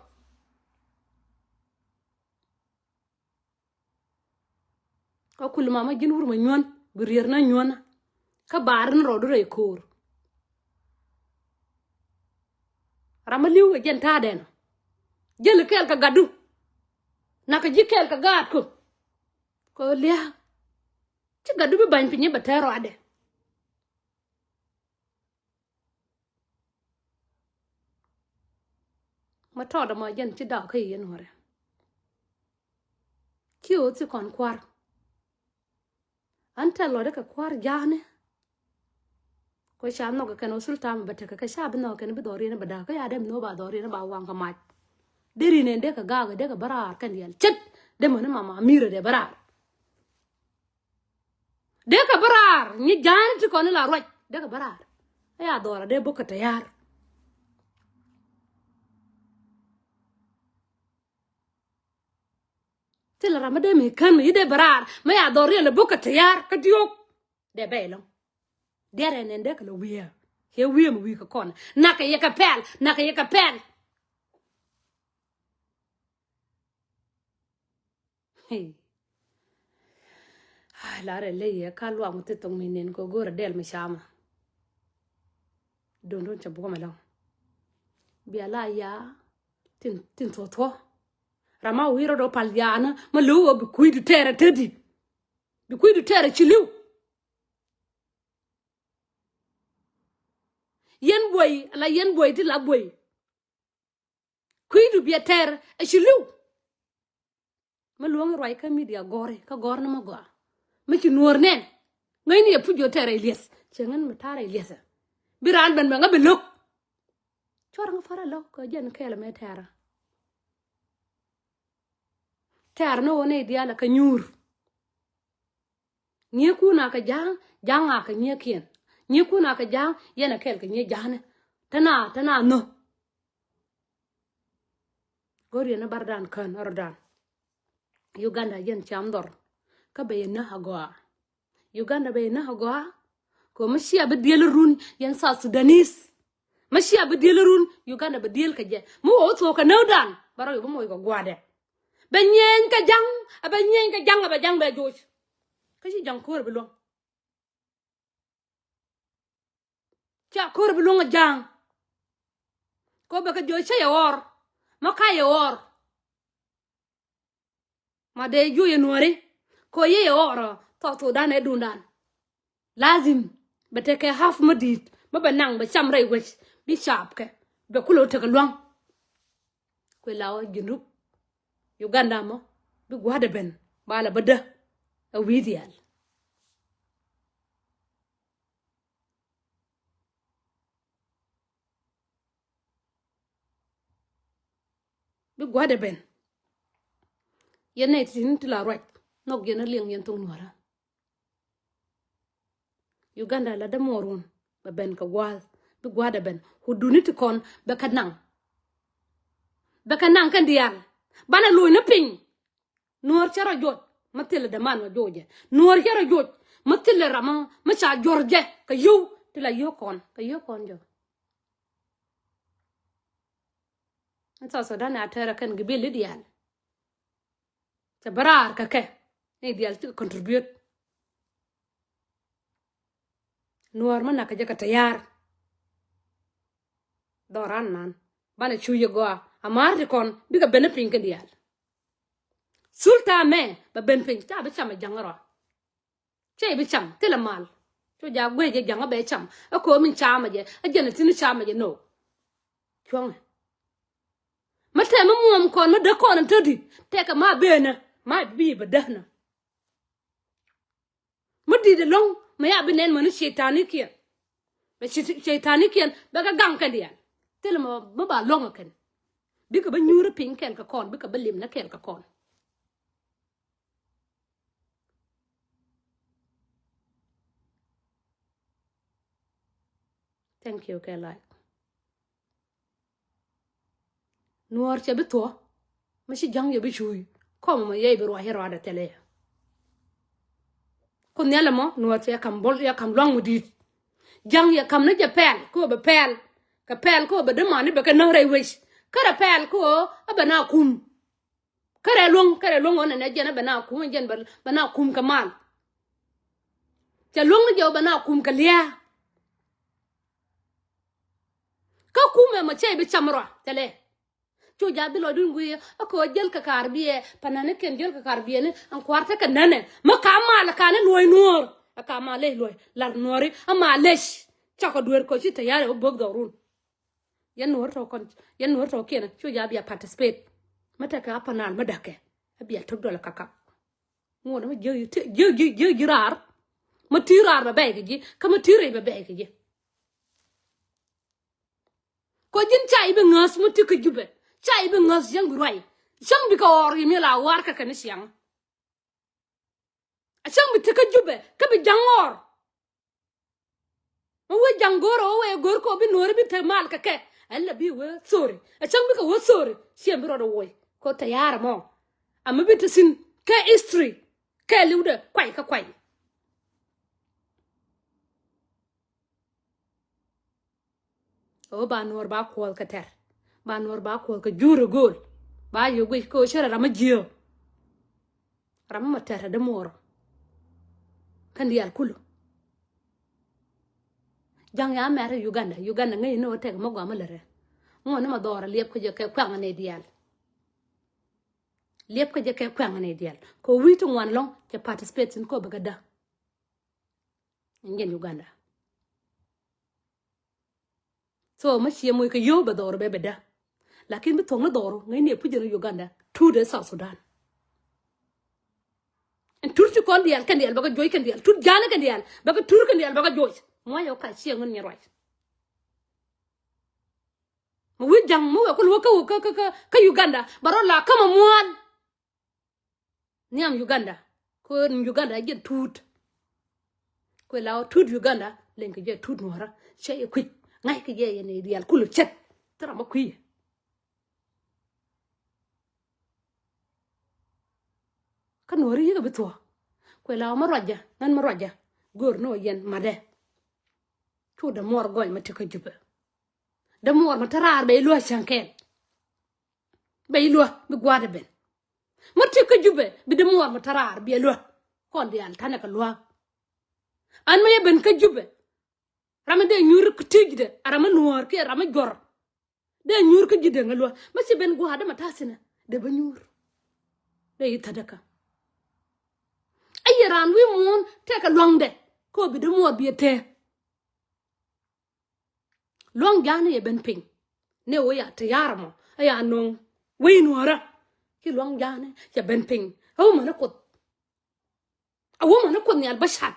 Kä kul mama ji̱n wur ma nyuɔ̱n bi rier na nyuɔ̱n. Kä bar ni rɔɔdu rɛy ko̱o̱r. Ram mi li̱w kɛ jɛn ta̱a̱dɛn. Jäl kɛɛl kɛ gatdu. Nak kɛ ji̱ kɛɛl kɛ gaatku. Kɛ lia̱a̱. Ci gatdu bi ba̱ny piny bɛ tɛɛr rɔadɛ. Ma tɔɔdɛ ma jɛn ci dak kä yɛ nuɔrɛ. Ci ɣöö thi kɔn kua̱r. An tɛl lɔcdä kɛ kua̱r ja̱a̱ni. Kɔ ca nhɔk kɛ kɛn ɣöö thul tam bɛ tekɛ kɛ ca bi nhɔk kɛn bi dhɔriɛn bɛ da̱k kä ya dee mi nhɔk ba dhɔriɛn ba waŋ kɛ mac. Dee rin ɛn dee kɛ gaak dee kɛ bä raar kɛn diaal ce̱t dee mäni mama mirɛ dee bä raar. Dee kɛ bä raar nyi ja̱a̱ni ti kɔn in la ruac dee kɛ bä raar. Ɛ ya dhɔra dee bä kɛ tɛyar. Thilɛ ram mi dee mi kän mi yi dee bä raar mi ya dhɔr riɛl ɛ bä kɛ tɛyar kä diok. Dee bɛ ilɔŋ. Diɛrɛ nɛn dee kɛ lɛ wiee. Kɛ wiee mi wi̱i̱ kɛ kɔn. Nak kɛ yɛ kɛ pɛl, nak kɛ yɛ kɛ pɛl. Hey. Ai, la rɛ ley yɛ ka luak mi thi thok mi nen kɛ go̱o̱rɛ dɛl mi camä. Don don cɛ buɔ̱m ɛlɔ̱ŋ. Bia la ya tin, tin thuɔ̱thuɔ̱. Ram ma wi̱i̱ rɔ dɔ pal yaanä ma lo̱w ɣöö bi kui̱du tɛɛrɛ tädi. Bi kui̱du tɛɛrɛ ci li̱w. Yɛn buɔy ala yɛn buɔy ti la buɔy. Kui̱du biɛ tɛr ɛ ci li̱w. Mi luɔ̱ŋ ruac kä midia gɔ̱ri kä gɔ̱r ni mi gɔaa. Mi ci nuɔ̱ɔ̱r nɛn ŋäcni yɛ puc jɔ tɛr ɛ lieth. Cɛ ŋän mi ta̱r ɛ lieth. Bi raan ben bɛ ŋä bi lo̱k. Cuɔr ŋä par ɛ lo̱k kɛ jɛn kɛɛl mɛ tɛr. Tɛr ni wä nɛy diaal ɛ kɛ nyuur. Nyiekun a kɛ ja̱a̱ŋ, ja̱a̱ŋ a kɛ nyiekiɛn. Nyiekun a kɛ ja̱a̱ŋ, yɛn a kɛɛl kɛ nyiek ja̱a̱ŋni. Te na, te na nhök. Go̱r yɛn a bardan kän a rɔdan. Uganda yɛn cam dhɔr. Kä bɛ yɛn näk a gɔaa. Uganda bɛ yɛn näk a gɔaa. Kɛ mi cia bi diel run yɛn South Sudanese. Mi cia bi diel run Uganda bɛ diel kɛ jɛ. Mi wä wä thuɔ̱k kɛ näkdan. Bɛ rɔ yɛ bi moc kɛ gua̱dɛ. Bɛ nyieny kɛ ja̱ŋ, a bɛ nyieny kɛ ja̱ŋ, a bɛ ja̱ŋ bɛ joc. Kä ci ja̱ŋ ko̱r bi luäŋ. Ca ko̱r bi luäŋ a ja̱ŋ. Kɔ bɛ kɛ joc cä yɛ ɣɔr. Ma ka yɛ ɣɔr. Ma dee juɔc yɛ nuɔ̱ri. Kɔ yɛ yɛ ɣɔr thɔk thokdan ɛ dundan. Lazim bɛ tekɛ haf mä di̱i̱t mä bɛ naŋ bɛ cam rɛy wec bi caapkɛ bɛ kulɛ wä tekɛ lua̱ŋ. Kuɛ la wä Junub Uganda mɔ bi gua̱dɛ ben ba la bä dä ɛ wi̱i̱ dhial. Bi gua̱dɛ ben. Yɛn nɛy ti tin ti la ruac nhɔk yɛn a liɛŋ yɛn thok nuɔ̱rä. Uganda la dämuɔɔr wun bɛ ben kɛ gua̱a̱th bi gua̱dɛ ben. Huduni ti kɔn bɛ kɛ naŋ. Bɛ kɛ naŋ kɛn diaal banɛ lo̱cni piny. Nuɔ̱ɔ̱r cä rɔ joc ma thilɛ däman ma jocɛ. Nuɔ̱ɔ̱r cä rɔ joc Mi thilɛ ram mi ca juɔr jɛ kɛ yio̱w ti la yio̱w kɔn kɛ yio̱w kɔn jɔ. South Sudan a tɛrɛ kɛn gibil idial. Cɛ bä raar kɛ kɛ ni dial ti contribute. Nuɔɔr mi nak kɛ jɛ kɛ tayar. Dhɔran nan banɛ cu yɛ gɔaa a maar ti kɔn bikɛ ben piny kɛ dial. Sulta mɛ bɛ ben piny ca bi cam ɛ jaŋ rɔ. Cɛ i̱ bi cam thilɛ mal. Cu ja guec jɛ jaŋ a bɛ cam ɛ ko̱o̱m in cam ɛ jɛ ɛ jɛn ɛ thin cam ɛ jɛ no. Cuɔ̱ŋɛ. Ma tɛm mi muɔm kɔn ma däk kɔn in tädi tɛkɛ ma benä ma bi bɛ däknä. Mi di̱t ɛlɔ̱ŋ mi ya bi nɛn mäni cetanikiɛn. Bɛ cetanikiɛn bɛ kɛ gaŋ kɛn diaal. Thilɛ mɛ mi ba lɔ̱ŋ ɛ kɛn. Bikɛ bä nyuuri piny kɛɛl kɛ kɔn bikɛ bä lim ni kɛɛl kɛ kɔn. Thank you kɛ like. Nuɔɔr cɛ bi thuɔ̱k mi ci ja̱ŋ yɛ bi cuuy. Kɔm mɔ yɛ bi ruac ruaadɛ thilɛ yɛ. Ku nhial ɛmɔ nuɔɔr cɛ kam bol yɛ kam luaŋ mi di̱i̱t. Ja̱ŋ yɛ kam ni jɛ pɛl kä bɛ pɛl. Kɛ pɛl kä bɛ dämani bɛ kɛ näk rɛy wec. Kärɛ pɛl kä ɛ bɛ na kum. Kärɛ luäŋ kärɛ luäŋ ɣän ɛnɛ jɛn ɛ bɛ na kum jɛn bɛ na kum kɛ mal. Cɛ luäŋ ni jɛ ɛ bɛ na kum kɛ lia̱a̱. Kä kumɛ mɔ cɛ bi cam rɔ thilɛ. Cu jath bi lɔcdun gui̱i̱ ɛ kɛ ɣöö jäl kɛ kaar biɛ panani kɛn jäl kɛ kaar biɛ ni ɛn kua̱r tekɛ nɛnɛ. Mi ka mal ɛ ka ni luɔ̱c nuɔ̱ɔ̱r ɛ ka mal lec luɔ̱c lar nuɔ̱ɔ̱ri ɛ mal lec. Cakɔ dueer kɔ ci tayari ɛ both dhɔrun. Yɛn nuɔ̱ɔ̱r tɔ̱ kɔn yɛn nuɔ̱ɔ̱r tɔ̱ kiɛn cu jath bia participate. Mi tekɛ a panal mi da̱kɛ ɛ bia tok dɔl ɛ kakak. Ŋuɔ̱t mi jiäk ji̱ jiäk ji̱ raar. Mi ti raar bɛ bɛy kɛ ji̱ kä mi ti rɛy bɛ bɛy kɛ ji̱. Kɔ ji̱n ca i̱ bi ŋäth mi ti kä Jubɛ ca i̱ bi ŋäth cäŋ bi ruac. Cäŋ bi kɛ ɣɔr i̱ mi la war kä kɛn i̱ ciaŋ. A cäŋ bi ti kä Jubɛ kä bi ja̱ŋ ɣɔr. Mi wee ja̱ŋ go̱r ɛ wee go̱r kɔ bi nuɔ̱ɔ̱ri bi te mal kɛ kɛ. Ɛn la bi wee thori a cäŋ bi kɛ wee thori ciɛ bi rɔɔd ɛ woc kɔ tayar mɔ. A mi bi te thi̱n kɛ history kɛ li̱wdɛ kuay kä kuay. Ɣöö ba nuɔ̱ɔ̱r ba kuɔth kɛ tɛr ba nuɔ̱ɔ̱r ba kuɔth kɛ jur ɛ go̱o̱l. Ba yɛ guic kɛ ɣöö cärɛ ram mi jiääk. Ram mi ma tɛr ɛ dämuɔɔr. Kɛn diaal kulu. Ja̱ŋ ya mɛr ɛ Uganda Uganda ŋäc ni ɣöö tɛk mi gɔam mi lät rɛ. Ŋuɔ̱n ni ma dhɔɔr ɛ liɛp kä jɛ kɛ kuɛŋ ni diaal. Liɛp kä jɛ kɛ kuɛŋ ni diaal kɛ wi̱i̱ ti ŋuan lɔ̱ŋ cɛ participate thi̱n kɔ bɛ kɛ dä. Ɛn jɛn Uganda. So ma ciɛ moc kɛ yio̱w bɛ dhɔru bɛ bɛ dä. Lakin bi thuɔ̱k ni dhɔru ŋäcni ɛ puc jɛn Uganda tut ɛ South Sudan. Ɛn tut ci kɔn diaal kɛn diaal bɛ kɛ juɔc kɛn diaal tut ja̱a̱n kɛn diaal bɛ kɛ tut kɛn diaal bɛ kɛ juɔc. Muac ɛ wä ka ciɛ ŋun nyɛ ruac. Mi wi̱i̱ ja̱ŋ mi wee kul wä kä wä kä kä kä Uganda bɛ rɔ la kä mɛ muɔ̱ɔ̱n. Nhiam Uganda kɛ ɣöö Uganda jɛn tuut. Kuɛ la ɣöö tuut Uganda leŋ kɛ jɛ tuut nuɔ̱ɔ̱rä cɛ yɛ kui̱c ŋa̱c kɛ jɛ yɛn i̱ diaal kulɛ cɛt. Thil ram bä kui̱ yɛ. Kä nuɔ̱ɔ̱ri yikɛ bi thuɔ̱k. Kuɛ la ɣöö mä ruacä ŋän mä ruacä. Go̱o̱r ni ɣöö yɛn matdɛ. Cu dämuɔɔr gɔny mä ti kä Jubɛ. Dämuɔɔr mä te raar bɛ i̱ luäk cäŋ kɛɛl. Bɛ i̱ luäk bi gua̱a̱r dɛ ben. Mä ti kä Jubɛ bi dämuɔɔr mä te raar biɛ luäk. Kɔn diaal ta̱nɛ kɛ luäk. An mä yɛ ben kä Jubɛ. Ram mi dee nyuur kä ti̱i̱cdɛ a ram mi nuɔ̱ɔ̱r kiɛ ram mi juɔ̱r. Dee nyuur kä ji̱ deŋ a luäk mä ci ben gua̱a̱r dämɛ ta̱thi̱nɛ dee bä nyuur. Dee i̱ thädäkä. A yɛ raan wi̱i̱ muɔ̱ɔ̱n tɛkɛ lua̱ŋdɛ. Kä bi dämuɔɔr biɛ tëë. Luaŋ ja̱a̱ni yɛ ben piny. Ni wä ya tayar mɔ a ya no̱o̱ŋ wec nuɔ̱ɔ̱rä. Ci luaŋ ja̱a̱ni cɛ ben piny a wä mäni kuoth. A wä mäni kuoth nhial bä cat.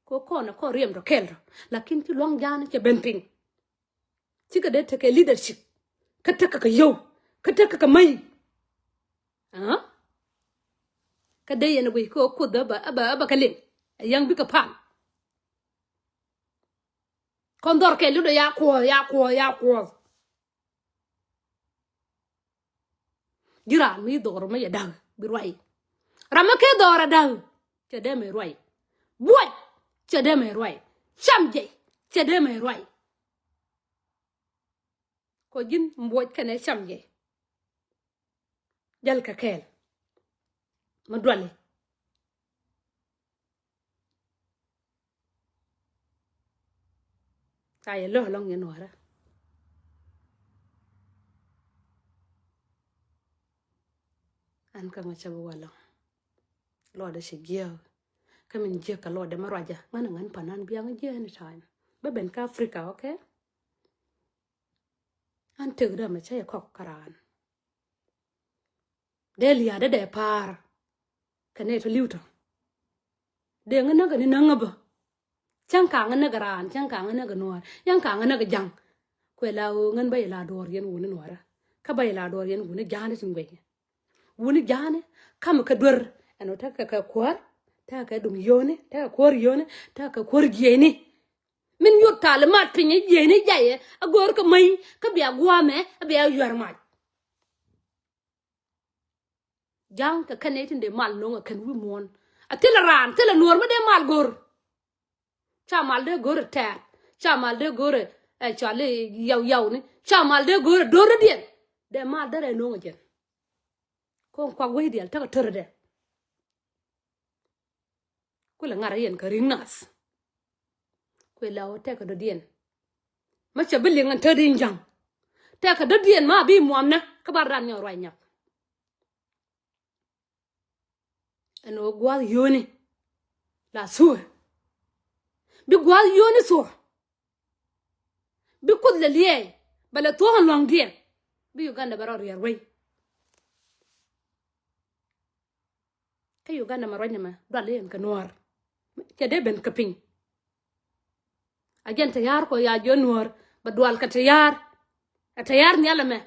Kɛ kɔn ɛ kɔn riɛm rɔ kɛl rɔ. Lakin ci luaŋ ja̱a̱ni cɛ ben piny. Cikɛ dee tekɛ leadership kä tekɛ kɛ yio̱w kä tekɛ kɛ mäc. Kä dee yɛn ɛ guic kä kuoth ɛ bä ɛ bä ɛ bä kɛ liŋ. Ɛ yäŋ bikɛ pal. Kɔn dhɔr kɛ lutdɔ ya kuɔth ya kuɔth ya kuɔth. Ji̱ raan mi dhɔr mi yɛ da̱k bi ruac. Ram mi kɛ dhɔr a da̱k cɛ dee mi ruac. Buɔc cɛ dee mɛ ruac. Cam jɛ cɛ dee mɛ ruac. Kɔ ji̱n buɔc kɛnɛ cam jɛ. Jäl kɛ kɛɛl. Mi duali. Ca yɛ lɔ̱ lɔ̱ŋ yɛ nuɔrä. An kä ŋa cä bi walɔŋ. Luɔtdɛ cɛ jiääk. Kä min jiääk kɛ luɔtdɛ mi ruacä ŋän ɛ ŋän panan biaŋ jiääk anytime. Bä ben kä Africa, okay? An tëk rɛm ɛ cä yɛ kɔk kä raan. Dee lia̱a̱dä dee pa̱a̱r. Kɛ nɛy tɔ li̱w tɔ. Dee ŋä näk ɛ ni näŋä bä. Cäŋ ka̱ŋ ɛ näk ɛ raan, cäŋ ka̱ŋ ɛ näk ɛ nuäär, cäŋ ka̱ŋ ɛ näk ɛ ja̱ŋ. Kuɛ la ɣöö ŋän bä yɛ la duɔ̱ɔ̱r yɛn wuni nuäärä. Kä bä yɛ la duɔ̱ɔ̱r yɛn wuni ja̱a̱ni tin guɛcɛ. Wuni ja̱a̱ni ka̱mɛ kɛ duer ɛn ɣöö tekɛ kɛ kuäär, tekɛ kɛ duŋ yio̱o̱ni, tekɛ kɛ kuäär yio̱o̱ni, tekɛ kɛ kuäär jiɛcni. Min yot talimat piny jiɛcni jayɛ a go̱o̱r kɛ mäc kä bia gua̱a̱mɛ a bia yuɛr mac. Ja̱a̱ŋ kɛ kɛn nɛy tin dee mal no̱o̱ŋ ɛ kɛn wi̱i̱ muɔ̱ɔ̱n. A thilɛ raan, thilɛ nuɔ̱ɔ̱r mi dee mal go̱r. Ca mal dee go̱r ɛ tɛɛt. Ca mal dee go̱r ɛ, ɛ cɔal i̱ yaw yawni. Ca mal dee go̱r ɛ do̱r rɔ̱diɛn. Dee mal derɛ no̱o̱ŋ ɛ jɛn. Ko̱n kuak wec diaal tekɛ törä dɛ. Kulɛ ŋa̱r yɛn kɛ ri̱ŋ nath. Kuɛ la ɣöö tɛkɛ dɔ̱diɛn. Mä cɛ bi liŋ ɛn te di ja̱ŋ. Tɛkɛ dɔ̱diɛn ma bi muamnä kä bar dan nyɔk ruac nyak. Ɛn ɣöö gua̱a̱th yio̱o̱ni la thuɔ̱ɔ̱. Bi gua̱a̱th yio̱o̱ni thuɔ̱ɔ̱. Bi Kuoth lɛ liɛɛc bɛ lɛ thuɔ̱ɔ̱k ɛn lua̱ŋdiɛn. Bi Uganda bɛ rɔ riɛr wei. Kä Uganda mɛ ruac ni mɛ dual i̱ ɛn kɛ nuäär. Cɛ dee ben kɛ piny. A jɛn tɛ̈ya̱a̱r kɔ ya jiɔ nuäär bɛ dual kɛ tɛ̈ya̱a̱r. Ɛ tɛ̈ya̱a̱r nhial ɛmɛ.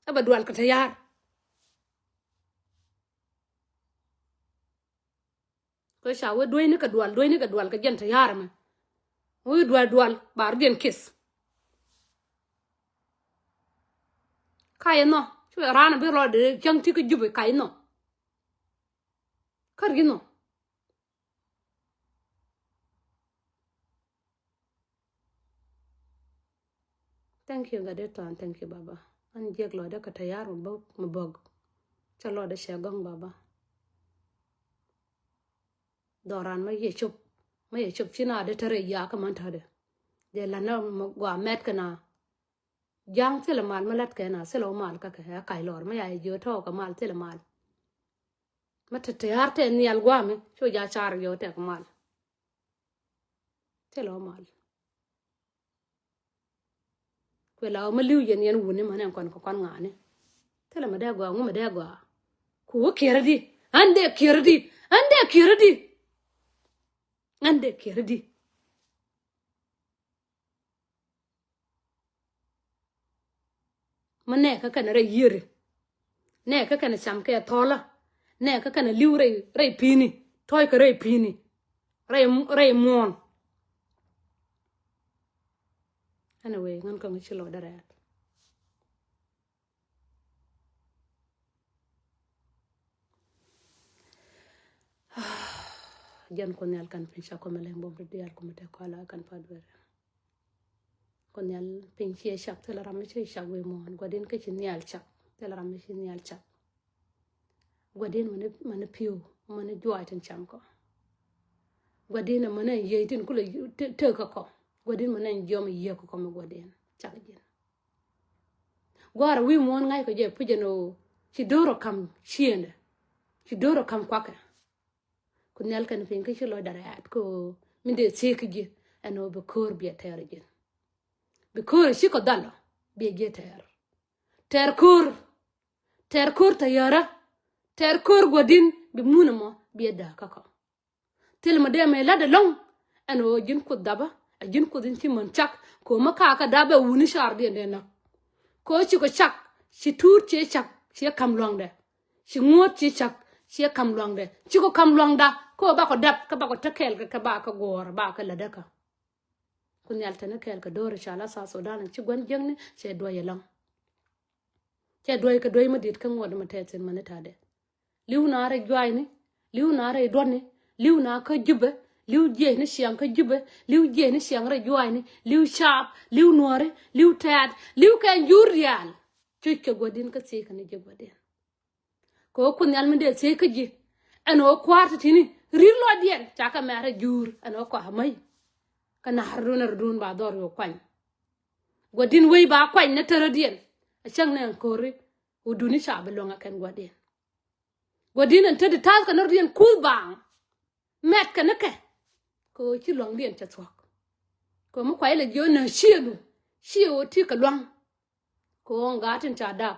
Ɛ bɛ dual kɛ tɛ̈ya̱a̱r. Kɛ ca wee dueeni kɛ dual, dueeni kɛ dual kɛ jɛn tɛ̈ya̱a̱r ɛmɛ. Wee dual dual ba rɔ̱diɛn kith. Kac inɔ cuɛ raan bi rɔɔdɛ cäŋ ti kä Jup kac inɔ. Kär inɔ. Thank you Gatdet Tɔ̱a̱n, thank you Baba. An jiɛk lɔcdä kɛ tɛ̈ya̱a̱r mi bäk mi bäk. Cä lɔcdä cɛ gɔ̱ŋ Baba. Dhɔran mä yɛ cop, mä yɛ cop ci na dee te rɛy yakä män tätdɛ. Dee la̱t nä gɔaa mɛt kɛ na. Ja̱ŋ thilɛ mal mä la̱t kɛ na, thilɛ wä mal kä kɛ ɛ kac lɔr mä ya yɛ jiö tɔ̱ kɛ mal thilɛ mal. Mä te tɛ̈ya̱a̱r tɛ nhial gua̱a̱mi cu ja car yɛ wä tɛk mal. Thilɛ wä mal. Kuɛ la ɣöö mä li̱w yɛn yɛn wuni män ɛn kɔn kɛ kɔn ŋa̱a̱ni. Thilɛ mɛ dee gɔaa, ŋu mɛ dee gɔaa. Ku wä kiɛrä di. Ɣän dee kiɛrä di. Ɣän dee kiɛrä di. Ɣän dee kiɛrä di. Mä nɛɛkä kɛnɛ rɛy yiëri. Nɛɛkä kɛnɛ cam kɛ thɔlä. Nɛɛkä kɛnɛ li̱w rɛy, rɛy pi̱i̱ni. Tɔ̱ɔ̱ckɛ rɛy pi̱i̱ni. Rɛy, rɛy muɔ̱ɔ̱n. Anyway, ŋän kä ŋä ci lɔcdä rɛ̈ɛ̈t. Jɛn Kuoth Nhial kɛn piny cak kɔmɛ lɛŋ bom ti diaal kɔmɛ tɛ kɔala kɛn pa duer. Kuoth Nhial piny ciɛ cak thilɛ ram mi ci cak wi̱i̱ muɔ̱ɔ̱n gua̱di̱n kä ci nhial cak thilɛ ram mi ci nhial cak. Gua̱di̱n mäni, mäni pi̱w mäni juac tin cam kɔ. Gua̱di̱n mäni yiey tin kulɛ te-, tekä kɔ. Gua̱di̱n mäni jiɔm yiek kɔ mi gua̱di̱n cak ji̱n. Gua̱a̱r wi̱i̱ muɔ̱ɔ̱n ŋa̱ckɔ jɛ puc ɛn ɣöö ci do̱r ɔ ka̱m ciëëndɛ. Ci do̱r ɔ ka̱m kuakɛ. Kuoth Nhial kɛn piny kä ci lɔcdä rɛ̈ɛ̈t kɛ ɣöö min dee thiek kä ji̱ ɛn ɣöö bi ko̱o̱r biɛ tɛɛr ji̱n. Bi ko̱o̱r cikɔ dhal ɔ biɛ ji̱ tɛɛr. Tɛɛr ko̱o̱r. Tɛɛr ko̱o̱r tɛ̈yäärä. Tɛɛr ko̱o̱r gua̱di̱n bi mun ɛmɔ biɛ dääk kä kɔ. Thil mɛ dee mɛ la̱t ɛlɔ̱ŋ. Ɛn ɣöö ji̱n Kuoth dapä ɛ ji̱n Kuoth in ci män cak. Kɛ ɣöö mä kakä dapä ɛ wuni cardiɛn dee näk. Kɛ ɣöö cikɔ cak ci tuut ciɛ cak ciɛ ka̱m lua̱ŋdɛ. Ci ŋuɔ̱t ciɛ cak ciɛ ka̱m lua̱ŋdɛ. Cikɔ ka̱m lua̱ŋda kɛ ɣöö bakɔ dap kä bakɔ te kɛɛl kɛ kɛ bakɛ guɔ̱ɔ̱r bakɛ lätdä kä. Kuoth Nhial te ni kɛɛl kɛ do̱r i̱ ca la South Sudan ci gua̱n jiäkni cɛ duɔ̱c ɛlɔ̱ŋ. Cɛ duɔ̱c kɛ duɔ̱c mi di̱t kä ŋuɔ̱t mi tɛth thi̱n mäni ta̱a̱dɛ. Li̱w na rɛy juaacni, li̱w na rɛy duɔ̱tni, Li̱w na kä Jubɛ, li̱w jiɛc ni ciaŋ kä Jubɛ, li̱w jiɛc ni ciaŋ rɛy juaacni, li̱w caap, li̱w nuɔ̱ɔ̱ri, li̱w tɛ̈t, li̱w kɛn jur diaal. Cuc kɛ Gua̱di̱n kä thiec kɛ ni ji̱ Gua̱di̱n. Kɛ ɣöö Kuoth Nhial mi dee thiec kä ji̱, ɛn ɣöö kua̱r ti̱ti̱ni ri̱t lɔcdiɛn ca kɛ mɛr ɛ jur ɛn ɣöö kɔa̱r mäc. Kä na̱r run ɛ run ba dhɔr yɛ kuany. Gua̱di̱n wec ba kuany ni tärä diɛn. A cäŋ ni ɛn ko̱ri wä duni ca bi luäŋ ɛ kɛn Gua̱di̱n. Gua̱di̱n ɛn te di ta̱th kɛ nɔr diɛn kuth baaŋ. Mɛt kɛ ni kɛ kɛ ɣöö ci luaŋdiɛn cɛ thuɔ̱k. Kɛ ɣöö mi kuay lɛ jiɛ ɣöö nä ciëëdu ciɛ ɣöö ti kɛ luaŋ. Kɛ ɣöö ŋa̱a̱t tin ca dap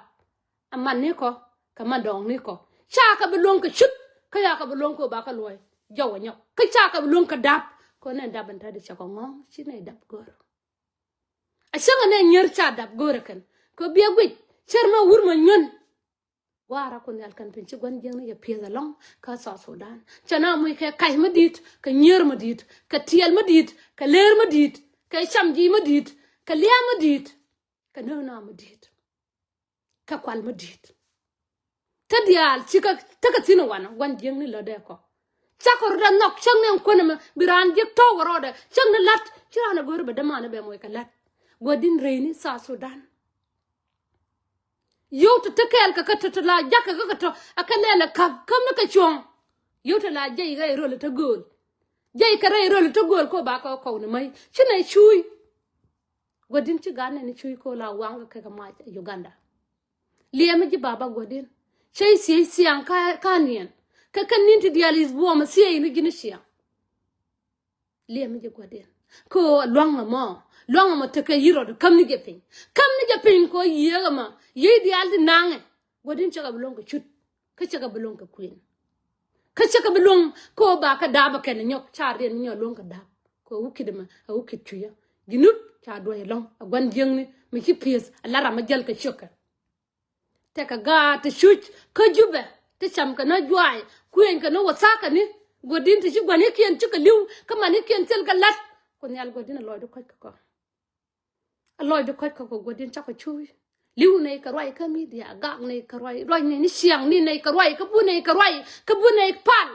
ɛ man ni kɔ kɛ man dɔɔŋ ni kɔ. Ca kɛ bi luäŋ kɛ cut kä ca kɛ bi luäŋ kɛ ɣöö ba kɛ luɔ̱c jɔw ɛ nyɔk kä ca kɛ bi luäŋ kɛ dap. Kɛ ɣöö nɛ dap ɛn te di cɛ kɛ ŋɔ̱ŋ ci nɛ dap go̱r. A cäŋ ɛn ɛ nyier ca dap go̱o̱rɛ kɛn kɛ biɛ guic cär mɛ wur mɛ nyuän. Gua̱a̱ra Kuoth Nhial kɛn piny ci gua̱n jiäkni yɛ piɛth ɛlɔ̱ŋ kä South Sudan. Cɛ na muc kɛ kac mi di̱i̱t, kɛ nyier mi di̱i̱t, kɛ tiɛɛl mi di̱i̱t, kɛ leer mi di̱i̱t, kɛ cam ji̱ mi di̱i̱t, kɛ lia̱a̱ mi di̱i̱t, kɛ nööna mi di̱i̱t. Kɛ kual mi di̱i̱t. Tä diaal cikɛ tekɛ thi̱n ɛ wanɔ gua̱n jiäkni lätdɛ kɔ. Cakɔ rɔɔdɛ nhɔk cäŋ ni ɛn kuänɛ mɛ bi raan jiäk tɔ̱w kɛ rɔɔdɛ cäŋ ni la̱t ci raan ɛ go̱o̱ri bɛ dämanɛ bɛ moc kɛ la̱t. Gua̱di̱n rɛyni South Sudan. Yio̱w te te kɛɛl kɛ kä te te la jakä kä kä tɔ a kɛ lɛl ɛ ka̱p käm ni kɛ cuɔ̱ŋ. Yio̱w te la jiɛc rɛy röl te gööl. Jiɛc kɛ rɛy röl te gööl kɔ ba kɛ kɔw ni mäc ci nɛ cuuc. Gua̱di̱n ci gat nɛ ni cuuc kɔ la waŋ kɛ kɛ mac Uganda. Liɛmɛ ji̱ baba Gua̱di̱n cɛ i̱ thiec thiaŋ ka niɛn kɛ kɛ ni̱n ti diaal i̱ buɔmɛ thiec ni ji̱ ni ciaŋ. Liɛmɛ ji̱ Gua̱di̱n kä lua̱ŋ ɛmɔ luaŋ ɛmɔ tekɛ yi̱ rɔɔd käm ni jɛ piny. Käm ni jɛ piny kɛ yiëëk ɛmɔ yiëë diaal ti naŋɛ. Gua̱di̱n cɛ kɛ bi luɔ̱ŋ kɛ cut kä cɛ kɛ bi luɔ̱ŋ kɛ kuën. Kä cɛ kɛ bi luɔ̱ŋ kɛ ɣöö ba kɛ daap ɛ kɛn ɛ nyɔk ca riɛn mi nyɔk luɔ̱ŋ kɛ daap. Kɛ ɣöö wä ki̱t ɛmɛ ɛ wä ki̱t cui̱ ɛ ji̱ nup ca duɔ̱c ɛlɔ̱ŋ ɛ gua̱n jiäkni mi ci pi̱eth ɛ lat ram ɛ jäl kɛ ciökɛ. Tekɛ gaat ti cuc kä Jubɛ ti cam kɛ ni juaay kuëny kɛ ni wä thakä ni. Gua̱di̱n ti ci gua̱nikiɛn cikɛ li̱w kä manikiɛn thil kɛ la̱t. Kuoth Nhial Gua̱di̱n a lɔcdu kɔc kɛ kɔ. A lɔcdu kɔc kɛ kɔ Gua̱di̱n cakɔ cuuc. Li̱w nɛy kɛ ruac kä midia gak nɛy kɛ ruac ruac nɛy ni ciaŋ ni nɛy kɛ ruac kä bu nɛy kɛ ruac kä bu nɛy pal.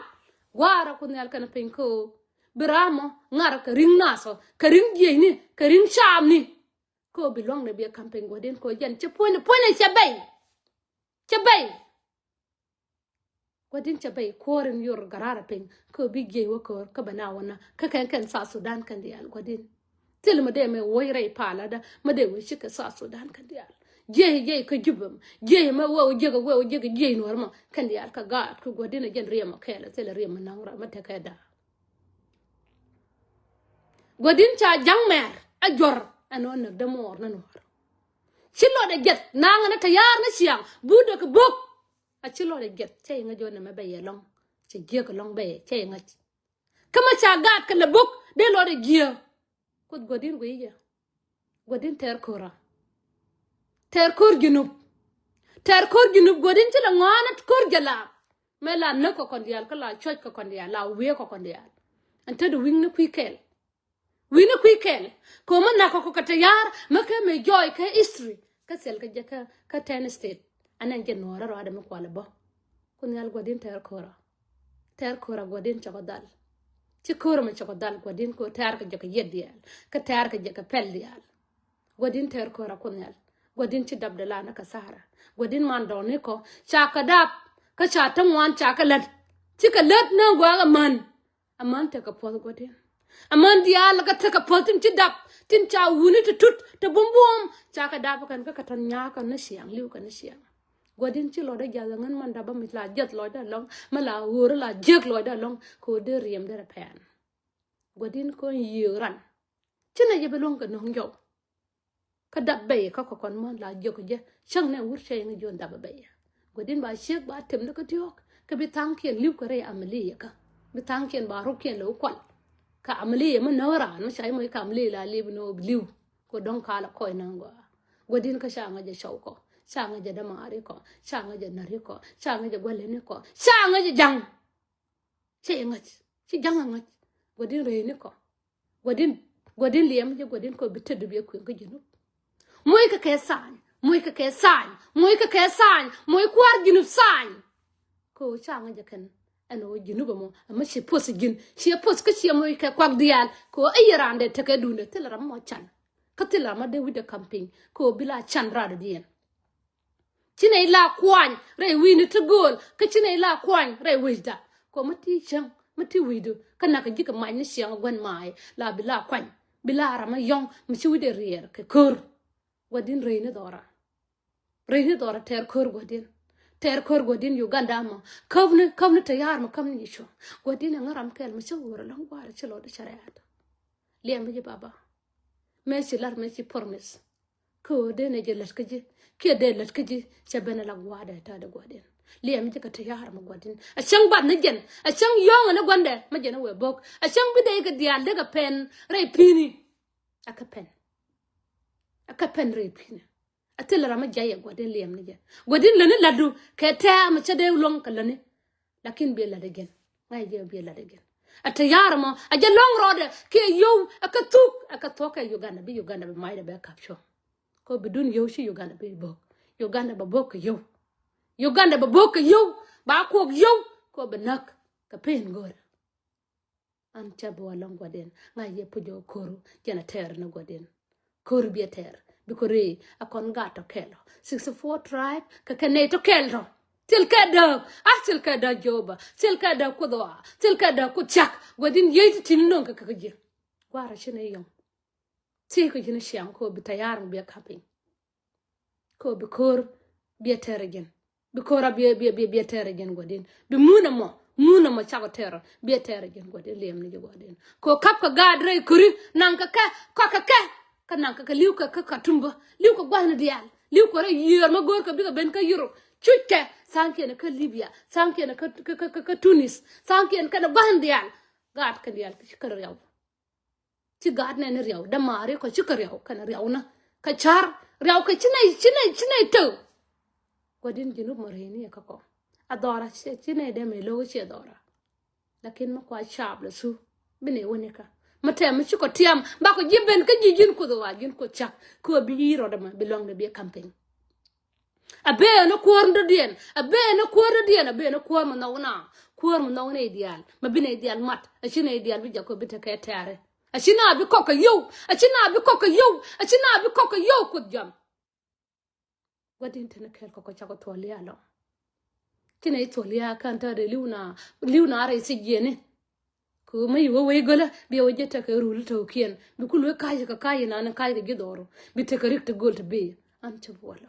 Gua̱a̱ra Kuoth Nhial kɛn piny kä ɣöö bi raamɔ ŋar kɛ ri̱ŋ nathɔ kɛ ri̱ŋ jiecni kɛ ri̱ŋ caamni. Kɛ ɣöö bi lua̱ŋnɛ bi ɛ ka̱m piny Gua̱di̱n kɛ ɣöö jɛn cɛ puɔ̱nydɛ puɔ̱nydɛ cɛ bɛy. Cɛ bɛy. Gua̱di̱n cɛ bɛy kuɔ̱ɔ̱r in yor garaarä piny kä bi jiɛc wä köör kä bɛ na wä na kä kɛn kɛn South Sudan kɛn diaal Gua̱di̱n. Thil mi dee mɛ woc rɛy pal ada mi dee wä cikɛ South Sudan kɛn diaal. Jiɛc jiɛc kä Jubɛ mɔ jiɛc mɛ wee wä jiɛk wee wä jiɛk jiɛc nuɔ̱ɔ̱r mɔ kɛn diaal kä gaat kä Gua̱di̱n a jɛn riɛm ɔ kɛɛl a thil riɛm mi naŋ rɔ mi tekɛ da̱a̱. Gua̱di̱n ca ja̱ŋ mɛr a juɔ̱r ɛn ɣän näk dämuɔɔr ni nuɔ̱ɔ̱r. Ci lɔcdɛ jiɛth naŋ ni tɛ̈yaar ni ciaŋ buudɛ kɛ bo̱k. A ci lɔcdɛ jiɛth cɛ iŋäc jɔ̱ɔ̱n ɛmɛ bɛ yɛ lɔ̱ŋ cɛ jiäk ɛlɔ̱ŋ bɛ yɛ cɛ iŋäc. Kä mɛ ca gaat kɛ lɛ bo̱k dee lɔcdɛ jiäk. Kuoth Gua̱di̱n guiy yɛ. Gua̱di̱n tɛɛr ko̱ra. Tɛɛr ko̱r Junub. Tɛɛr ko̱r Junub Gua̱di̱n ci lɛ ŋɔaanä ko̱r jɛ la. Mɛ la näk kɛ kɔn diaal kä la cuɔ̱c kɛ kɔn diaal la wiee kɛ kɔn diaal. Ɛn te di wi̱i̱ni kui̱ kɛl. Wi̱i̱ni kui̱ kɛl kɛ ɣöö mi na̱k kɛ kɔ kɛ tɛ̈ya̱a̱r mi kä mi jɔɔy kä history kä thil kä jɛ kä kä ten state. Anɛn jɛ nuɔɔrä rɔadɛ mi kualɛ bä. Kuoth Nhial Gua̱di̱n tɛɛr ko̱ra. Tɛɛr ko̱ra Gua̱di̱n cɛ kɔ dhal. Ci ko̱ra mi cɛ kɔ dhal Gua̱di̱n kɛ ɣöö tɛɛr kɛ jɛ kɛ yiet diaal kä tɛɛr kɛ jɛ kɛ pɛl diaal. Gua̱di̱n tɛɛr ko̱ra Kuoth Nhial. Gua̱di̱n ci dapdɛ la ni kɛ tha̱a̱rä. Gua̱di̱n man dɔɔŋni kɔ ca kɛ dap kä ca te ŋuan ca kɛ lät. Cikɛ lät ni gua̱a̱k ɛmän. Amäni tekɛ puɔ̱th Gua̱di̱n. Amäni diaal kä tekɛ puɔ̱th tin ci dap tin ca wuni ti tut ti bumbum ca kɛ dap kɛn kä kɛ tɔ̱n nya̱a̱ kɛn ni ciaŋ li̱w kɛn ni ciaŋ. Gua̱di̱n ci lɔcdä jiath aŋän man dap bä mi la jiɛth lɔcdä ɛlɔ̱ŋ mi la ɣöörä la jiäk lɔcdä ɛlɔ̱ŋ kɛ ɣöö dee riɛm derɛ pɛn. Gua̱di̱n kɔn yiëë ran. Ci nɛ jɛ bi luäŋ kɛ no̱o̱ŋ jɔw. Kä dap bɛy kä kɔkɔn mɔ la jiök jɛ cäŋ nɛ wur cɛ yɛn jiön dap bɛy. Gua̱di̱n ba ciek ba tem ni kä diɔ̱ɔ̱k kä bi tha̱a̱ŋkiɛn li̱w kɛ rɛy amaliya kä bi tha̱a̱ŋkiɛn ba rukkiɛn lɛ wä kual. Kä amaliya mi nä wä raan mi ca yɛ moc kä amaliya la li̱w ni wä bi li̱w. Kɛ dɔ̱ŋ kaal kɔc naŋ gɔaa. Gua̱di̱n kä ca ŋäc jɛ cɔw kɔ ca ŋäc jɛ dämaari kɔ ca ŋäc jɛ näri kɔ ca ŋäc jɛ gua̱leni kɔ ca ŋäc jɛ ja̱ŋ. Cɛ yɛ ŋäc ci ja̱ŋ a ŋäc. Gua̱di̱n rɛy ni kɔ. Gua̱di̱n gua̱di̱n liɛm jɛ gua̱di̱n kɔ bi tet bi biɛ kueŋ kä Junub. Moc kɛ kɛ tha̱a̱ny moc kɛ kɛ tha̱a̱ny moc kɛ kɛ tha̱a̱ny moc kua̱r Junub tha̱a̱ny. Kɛ ɣöö ca ŋäc jɛ kɛn Ɛn ɣöö ji̱n wä mɔ ɛmɛ ci poth ji̱n, ci poth kä ci ɛmɔ kɛ kuak diaal kɛ ɣöö ɛ yɛ raan dee tekɛ duundɛ thilɛ ram mɔ can. Kä thilɛ ram mɔ dee wi̱cdɛ kampeny kɛ ɣöö bi la can raadɔdiɛn. Ci nɛy la kuany rɛy wi̱i̱ni ti gööl kä ci nɛy la kuany rɛy wecda. Kɛ ɣöö mi ti cäŋ mi ti wecdu kä nakä ji̱ kɛ mac ni ciɛŋ gua̱n maay la bi la kuany bi la ram mi yɔ̱ŋ mi ci wi̱cdɛ riɛɛr kɛ kör. Gua̱di̱n rɛy ni dhɔra. Rɛy ni dhɔra tɛɛr kör gua̱di̱n. Tɛɛr kör gua̱di̱n Uganda mɔ. Käpni käpni tɛyar mɔ käpni nyi cuɔ̱ŋ. Gua̱di̱n ɛŋä ram kɛl mɔ cä ɣöör ɛlɔ̱ŋ gua̱a̱r cä lɔt i̱ cä rɛ̈ɛ̈t. Liɛm bi ji̱ baba. Mëë ci lar mëë ci promise. Kä ɣöö dee nɛ jɛ lät kä ji̱ kiɛ dee lät kä ji̱. Cɛ ben ala gua̱a̱dɛ ta̱a̱dɛ gua̱di̱n. Liɛm ji̱ kɛ tɛyar mɔ gua̱di̱n. A cäŋ bath ni jɛn a cäŋ yɔ̱ɔ̱ŋ ni gua̱ndɛ mɛ jɛn a wee bo̱k. A cäŋ bi dee kɛ diaal dee kɛ pɛn rɛy pi̱i̱ni. A kɛ pɛn. A kɛ pɛn rɛy pi̱i̱ni. A thilɛ ram mi jayɛ gua̱di̱n liɛm ni jɛ. Gua̱di̱n läni la̱tdu kɛ tɛ̈ɛ̈ mi cä dee luäŋ kɛ läni. Lakin biɛ la̱t ɛ jɛn ŋa̱c jɛ biɛ la̱t ɛ jɛn. A tɛyar mɔ a jɛ lɔ̱ŋ rɔɔdɛ kiɛ yio̱w a kɛ thuk a kɛ thuɔ̱k kɛ Uganda bi Uganda bi macdɛ bɛ kap cuɔ̱ŋ. Kɛ ɣöö bi dun yio̱w ci Uganda bi bo̱k. Uganda bɛ bo̱k kɛ yio̱w. Uganda bɛ bo̱k kɛ yio̱w ba kuɔk yio̱w kɛ ɣöö bi näk kɛ pen go̱o̱r. An ca bi wä lɔŋ gua̱di̱n ŋa̱c yɛ puc ɔ ko̱ru jɛn a tɛɛr ni gua̱di̱n. Ko̱ru biɛ tɛɛr bi ko̱ru a kɔn gat tɔ kɛl ɔ sixty four tribe kɛ kɛ nɛy tɔ kɛl tɔ. Thil kɛ dääk a thil kɛ dääk Jehovah thil kɛ dääk Kuoth ɣɔaa thil kɛ dääk Kuoth cak gua̱di̱n yiey ti ti̱n no̱ŋ kɛ kɛ kɛ ji̱. Gua̱a̱r a ci ni yɔ̱ŋ. Thiec kɛ ji̱n ciaŋ kɛ ɣöö bi tɛyar mi biɛ ka̱m piny. Kɛ ɣöö bi ko̱r biɛ tɛr ɛ ji̱n. Bi ko̱r a biɛ biɛ biɛ biɛ tɛr ɛ ji̱n gua̱di̱n. Bi mun ɛmɔ mun ɛmɔ cakɔ tɛr biɛ tɛr ɛ ji̱n gua̱di̱n liɛm ni ji̱ gua̱di̱n. Kɛ ɣöö kap kɛ gaat rɛy ko̱ri naŋ kɛ kɛ kɔak kɛ kɛ. Kä naŋ kɛ kɛ li̱w kɛ kä Khartoum bä li̱w kɛ gua̱thni diaal li̱w kɛ rɛy yiëër ma go̱o̱r kɛ bikɛ ben kä Europe. Cuc kɛ tha̱a̱ŋkiɛn kä Libya tha̱a̱ŋkiɛn kä kä kä kä Tunis tha̱a̱ŋkiɛn kɛnɛ gua̱thni diaal. Gaat kɛn diaal ci kɛ riaw. Ci gaat nɛn ni riaw dämaari kɔ ci kɛ riaw kɛnɛ riaw na kɛ ca̱r riaw kɛ ci nɛy ci nɛy ci nɛy tëë. Gua̱di̱n ji̱n wä mɔ rɛy ni ɛ kä kɔ a dhɔra ci nɛy dee mɛ lo̱k ci ɛ dhɔra. Lakin mi kua caap lɛ thu bi nɛy wä ni kä mi tɛm mi ci kɔ tiam bakɔ ji̱ ben kä ji̱ ji̱n Kuoth ɣɔaa ji̱n Kuoth cak kɛ ɣöö bi yi̱ rɔɔdɛ mɛ bi luaŋdɛ bi ɛ ka̱m piny. A bee ni kuäär ni dɔ̱diɛn a bee ni kuäär ni dɔ̱diɛn a bee ni kuäär mi nhɔk na kuäär mi nhɔk ni diaal ma bi ni diaal mat a ci ni diaal bi jak kɔ bi tekɛ tɛɛri. A ci na bi kɔk kɛ yio̱w a ci na bi kɔk kɛ yio̱w a ci na bi kɔk kɛ yio̱w Kuoth jam. Gua̱di̱n teni kɛɛl kɔk kɔ cakɔ thuɔl ya lɔ. Ci ni thuɔl ya kɛn tɛɛri li̱w na li̱w na rɛy thiec jiɛni. Kɛ ɣöö mi yi wä wec gölä biɛ wä jɛ tekɛ rul tɔ̱kiɛn bi ku luee ka̱c kɛ ka̱c inani ka̱c kɛ ji̱ dhɔru bi tekɛ rik ti göl ti bi. An cä bi wä lɔ